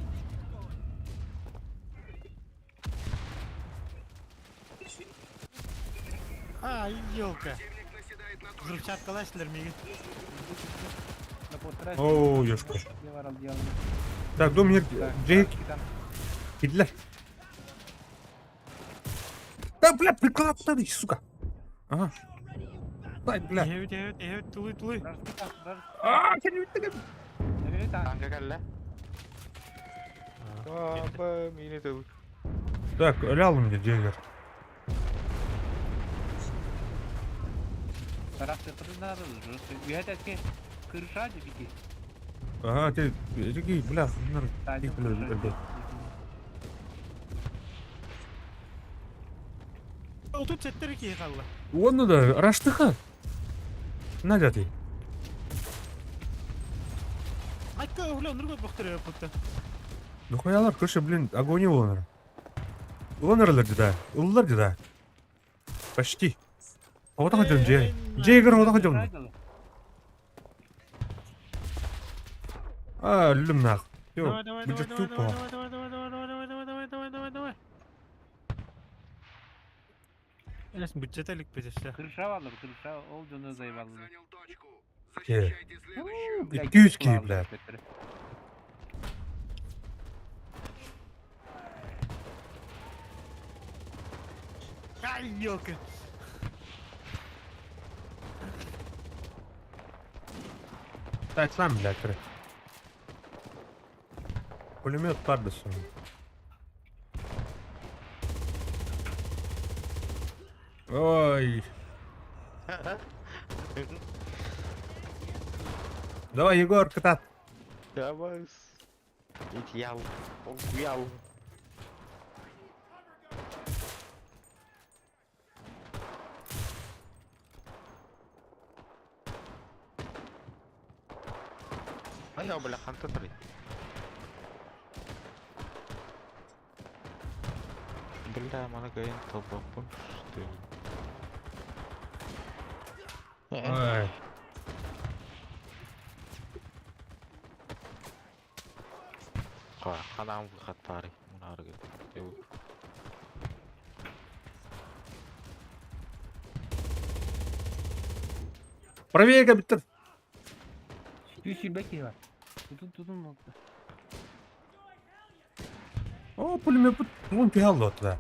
Ай, елка. Противник наседает на точку. Взрывчаткалаа силер миигин. Оо, ёшка. Так, дом ер Джейк кидлер. Да, бля, прикладтады, сука. Ага. Дай, бля. Эһэбит, эһэбит, эһэбит, тулуй, тулуй. Аа, кини бүттүгүм. Танка кэллэ. Аба, мини тыл. Так, өлө алым мне Джейгер. Ага, ты, такие, бля, бля, Отут сэттэ киһи хаалла. Уонна да, раштыха. Надя ты. Айка, бля, нұрға бақтыр өппітті. Ну хуялар, крыша, блин, огонь олар. Олар да, улар да. Почти. А вот хотел Джей. Джейгер, вот хотел. А, люм нах. Давай, давай, давай, Будет давай, тупо. давай, давай, давай, давай, давай, давай, давай, давай, давай, давай. Эс бюджет элик бетесе. Крыша алыр, крыша, ол жөні заебалды. Занял точку. Е. Защищайте следующую. 200 киһи, бля. Ай, елка. Так, сам, блядь, кры. Пулемет пардысын. Ой. Давай, Егор, катат. Давай. Итьял. Олкуял. Ай, бля, хантан трый. Бля, мана кайын толбаппын, что ли? Ой. Ханаам выход пары. Мунаргы. Правее, капитан. 222 киһи бар. Тутун тутун О, пулемет вон пиал туда.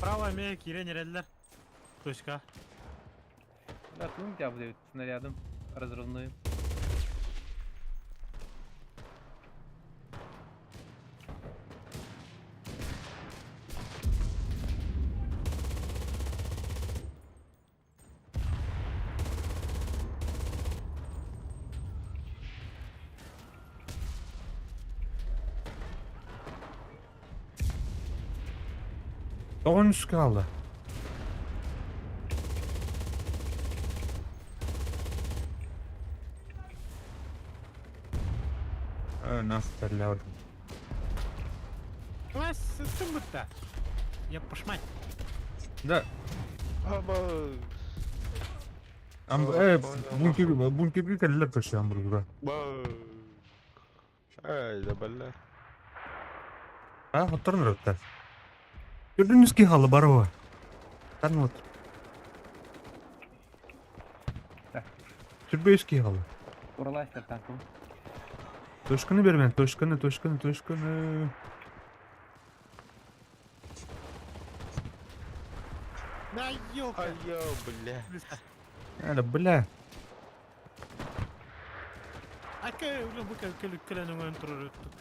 Право эмиэ киирэн эрэллэр. Точка. Да, тутун тебя будет снарядом разрывным. Тоғын үске алды. Э, нахуй Класс, сыттым бытта. Я пошмать. Да, Аба. ам, бункер, бункер кэллэр көрсө амбургура. Ай, да бля. А, хотторун өрөттөр. Көрдүн үске халы барова. Тан вот. Так. Түрбө үске халы. Уралайстар танкым. Точканы бермен, точканы, точканы, точканы. Да, елка. Ай, бля. Әлі, бля. Айка, бля, бу кэл кэлэн өҥөн турар өттүк.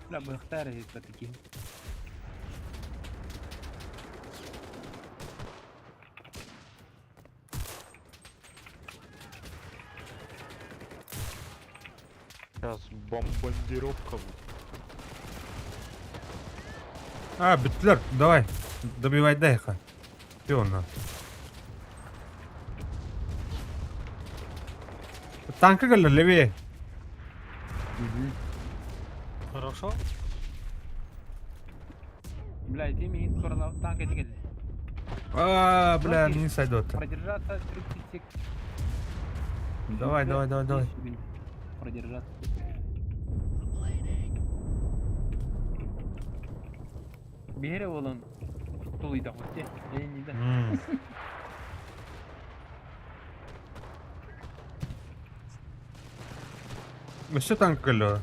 Бля, быхтар такие. Сейчас бомбардировка будет. А, бүттүлэр, давай. Добивай дай-ха. Все он. Танка кэллэр левее. Хорошо. Бля, иди мин турала танк эти келди. А, бля, Окей. не сойдет. Продержаться 30 секунд. Давай, давай, давай, давай. Продержаться. Биһири буолан тулуйдахпыт дии. Эйинида. Өссө танк кэллэ.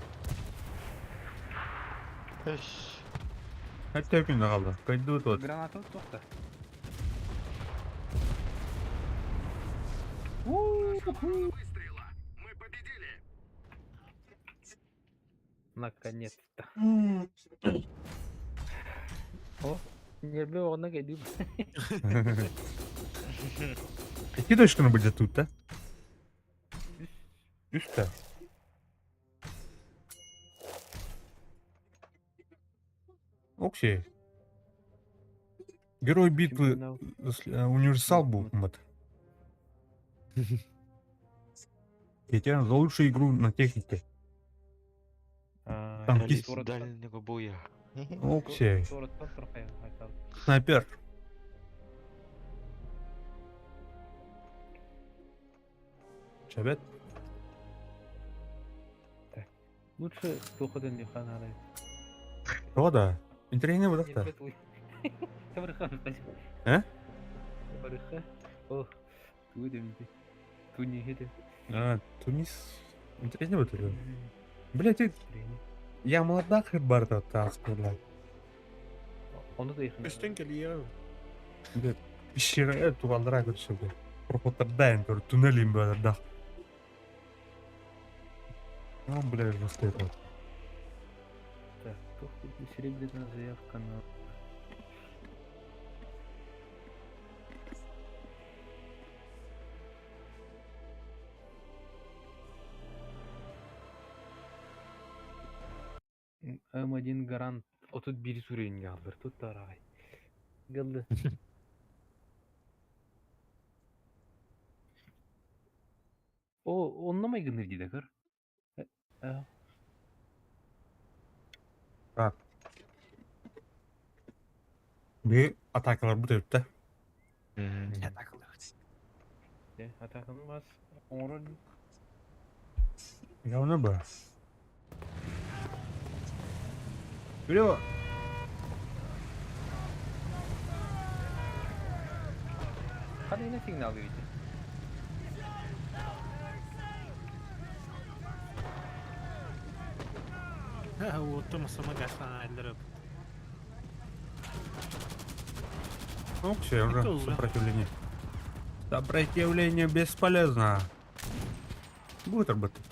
Эш. Хотя күн хаалла. Кайдуу тот. Граната тохта. Выстрела. Мы победили. Наконец-то. О, нерве онно кэлдим. Какие точки будет тут, да? Үстэ. Окей. Герой битвы универсал был мат. Я за лучшую игру на технике. Танкист. Дальнего боя. Окей. Снайпер. Чабет. Лучше туходын диханары. О, да. Интересно вот это. Э? О, Туниһи А, Тунис. Интересно вот это. Блять, я молода хыбарда тас, блядь. Ону да ихин. Өстен кэлиэ. Блядь, пещера тугалдыра көрсө, блядь. Проходтардаин көр туннелин бадар. Ну, блядь, жестко это. Так, тух серебряная заявка на М1 Гарант. 31 сүрейін қалдыр. Тут тарағай. Қалды. О, онна майгыныр дейді көр. Так. Bir атакалар бу да. Атаканы бас. Оңырын. Я оны ба. Вперед! Қандай сигнал береді? Уотту масама гастан айлары. Ну, все, уже Это уже. сопротивление. Сопротивление бесполезно. Будет работать.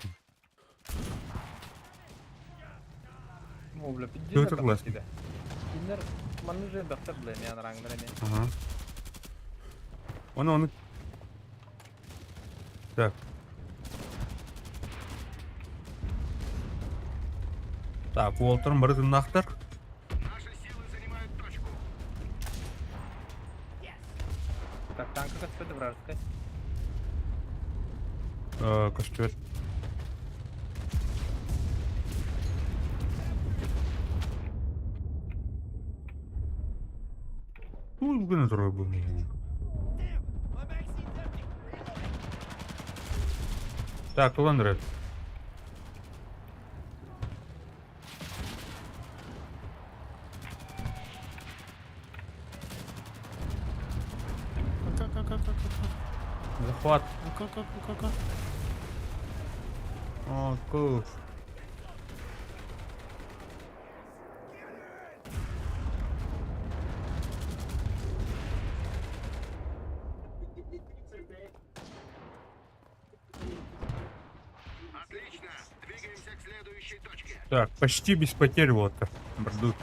О, бля, Кто это глаз? Киндер, манны же бақтар, бля, мен раңдыр мен. Ага. Он, он. Так. Так, Уолтер Марденахтер. Наши силы занимают точку. Так, танка каспеді вражеская. Костюр. Ну, бүгін тұры бүгін. Так, Ландред. Захват. Ка-ка-ка-ка. О, куш. Отлично. Двигаемся к следующей точке. Так, почти без потерь вот. Бардут.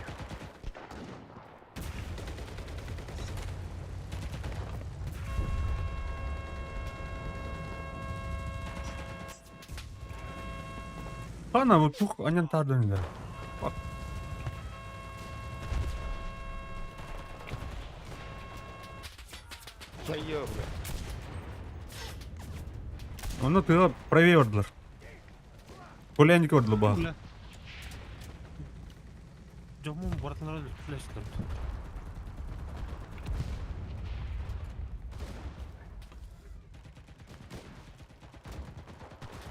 Ана, вот тух, анен тардын да. Да ёбля. Оны тыға правее ордылар. Поляник ордылы ба. Бля. Жомун братанар флештер.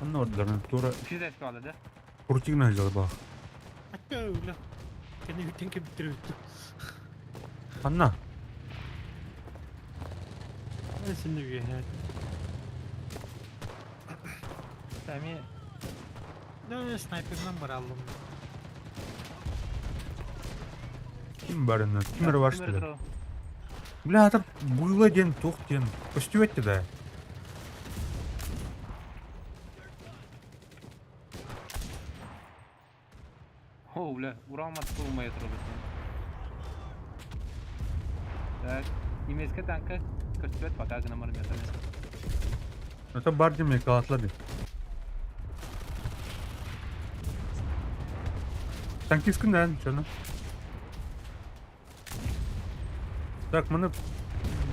Ханна ордорун тура Киһи хаалла да? крутигна дьыл бах. Атта бля. Кини бүтэн кэбиттэр бүттү. Ханна? Синни үөһэ. Сами Да, снайперынан бараллым. Ким барына? Ким эрэ что ли? Бля, это было день, тух день. Көстүбэт да. О, бля, уралмат болмай отыр. Так, немецкая танка көстүбэт пока гына мармета. Это бар дем калатлады. Танкист күндән, чоны. Так, маны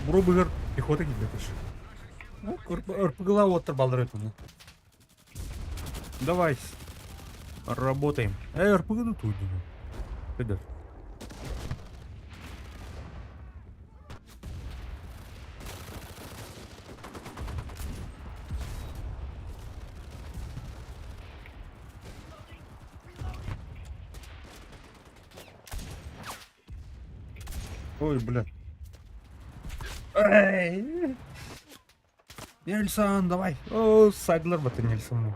бұру пехота килбетиш. Ну, РПГла оттыр балдыр өтүнү. Давай. Работаем. РПГ ну тут. Пидор. Ой, бля. Эй! Нельсон, давай. О, сайдлар баты Нельсон.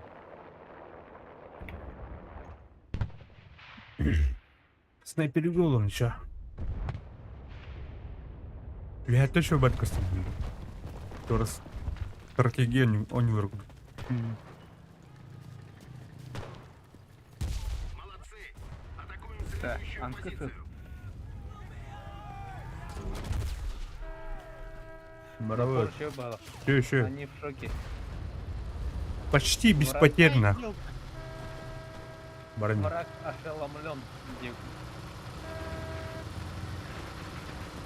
Снайпер голову, ничего. Я точно бат костюм. Торс. Стратегия он вырг. Молодцы! Атакуем Так, следующую анкысы. позицию. Браво. Еще было. Еще, еще. Они в шоке. Почти беспотерно. Барани. Враг ошеломлен.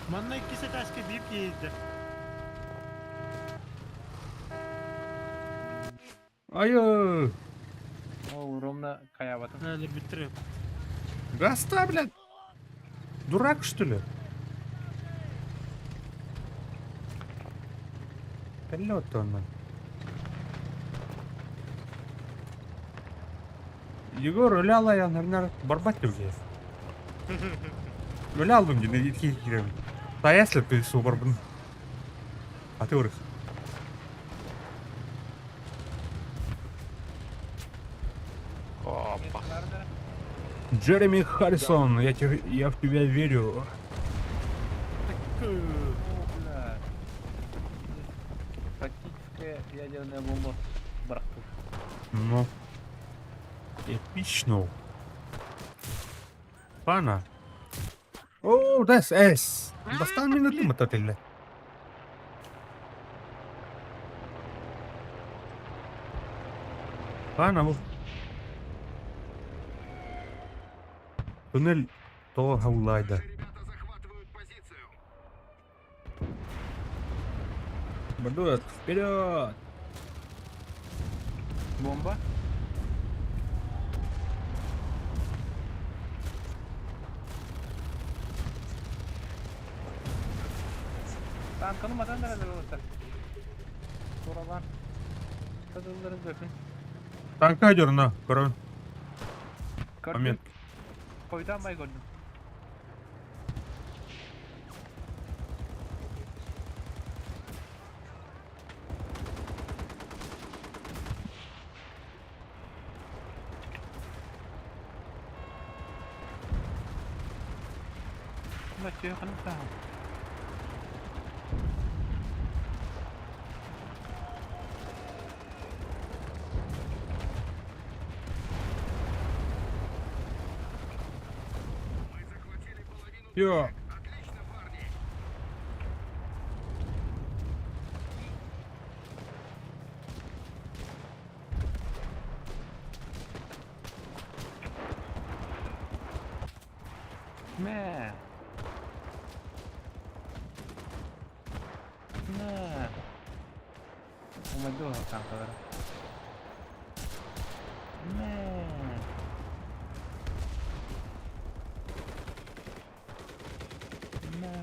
Манна иккис этажка биир киирдэ. Ай. О, ровно каябатым. Әле бүттүрү. Гаста, блядь. Дурак, что ли? Полет он. Егор, уляла я, наверное, барбат тебе. Улял бы мне, не Та если ты субарбын. А ты урых. Опа. Джереми Харрисон, я в тебя верю. Так, О, бля. Тактическая ядерная бомба. Брахту. Ну. Эпично. Пана. О, да, С. Бастан минуту мототель. Пана, вот. Туннель то хаулайда. Наши ребята захватывают позицию. Бардует, вперед! Бомба. Танканы матан дәрәлер олыста. Туралар. Тадылдарын бөпін. Танка идет на, корон. Көрдім. Момент. Қойдан бай көрдім. Мына түйе қанық. Мы захватили половину Йо. точек. Отлично, парни. Мә. Мә. Умайдуға танкалар. Мә. Мә.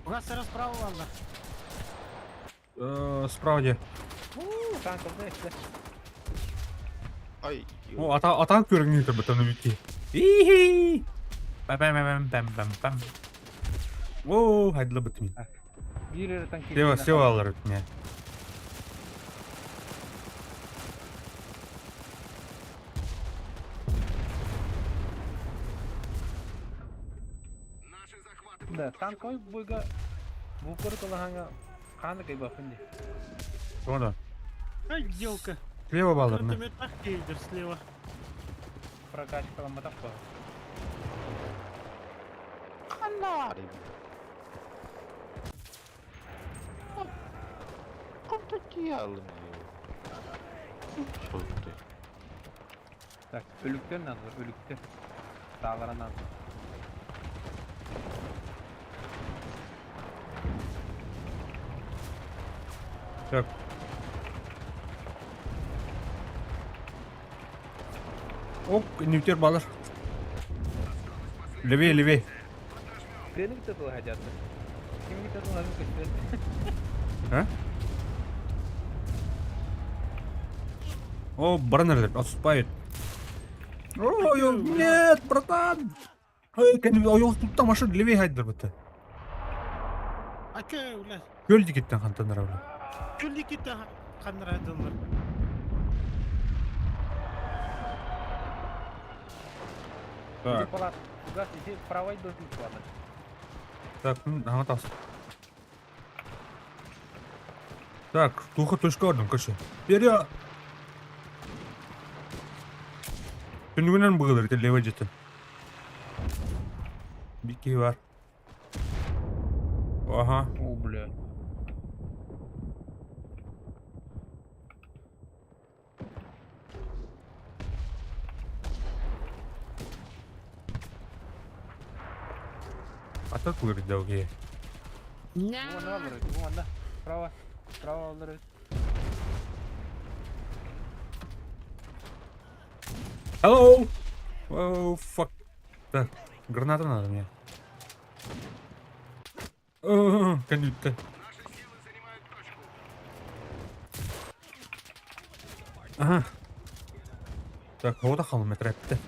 Угас эрэ справа бааллар. Справа где? Танк işte. Ай, О, ата атаан көрүҥнүү турбутан үбүкки. Ихи! Пам-пам-пам-пам-пам. О, хайдыла бытмин. Bir yere tank Сева, сева алар өтіне. Наши захватывают Да, танковый бойга букыр кылаһаҥа хааны кайбаппын дии. Тода. Ай, елка. Слева балар, на. Гранатомет кейдер слева. Прокачкаламматах буолар. Канари. Сотты. Так, өлүктэр наадалар, өлүктэр. Саалара наада. Так. Оп, нютер балар. Левее, левее. Тыаны кытта тылаһадьаатта. Ким кытта тылаһын көстөр. А? О, баран отступает. Ой, нет, братан! Ой, ой, тут там машина левее хайдыр быты. А че, блядь? Көл дикеттен хантанар бля. Күл дикеттен ханнар айдылар. Так, Палат. Угас, иди правой должен палат. так, ага, тас. Так, туха точка ордым, короче. Вперед! Түнүгүнэн быгылыр, левый жете. Бики бар. Ага. О, бля. А так вырыть долгие. Вон алыр, вон да. Право. Право алыр. Hello! Oh, fuck. Так, граната надо мне. О, конюта. Наши силы занимают точку. Ага. Так, вот ахал метрепте.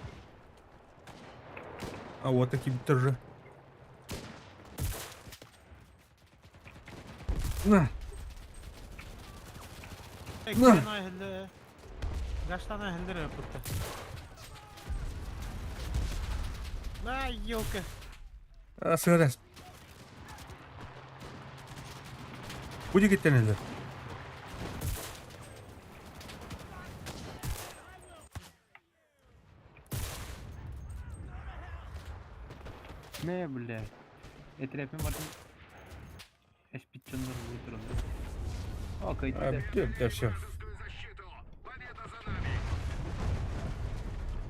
А вот такие тоже. На. На. Гаштана хеллер yapıttı. На, елка. А, сырас. Куди киттенелер? Не, бля. Этрепим бартын. Эшпитчоннор бултурун. О, А, кайты. да, все. Вражескую защиту. Победа за нами.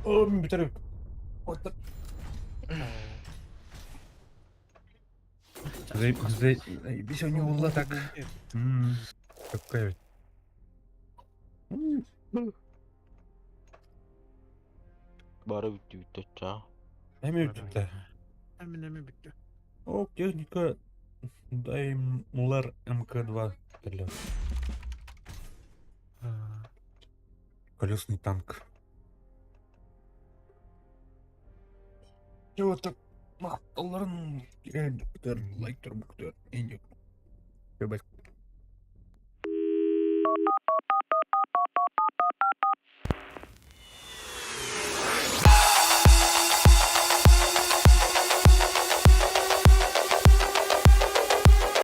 О, битер. Вот так. Заебись у него так. Какая ведь. Бары бүттү бүттү ча. Эми бүттү. Эмин эми бүттү. О, техника Daimler МК-2. Бля. Колесный танк. Чего так? Мақталарын лайктар, буктар, инде. Бай.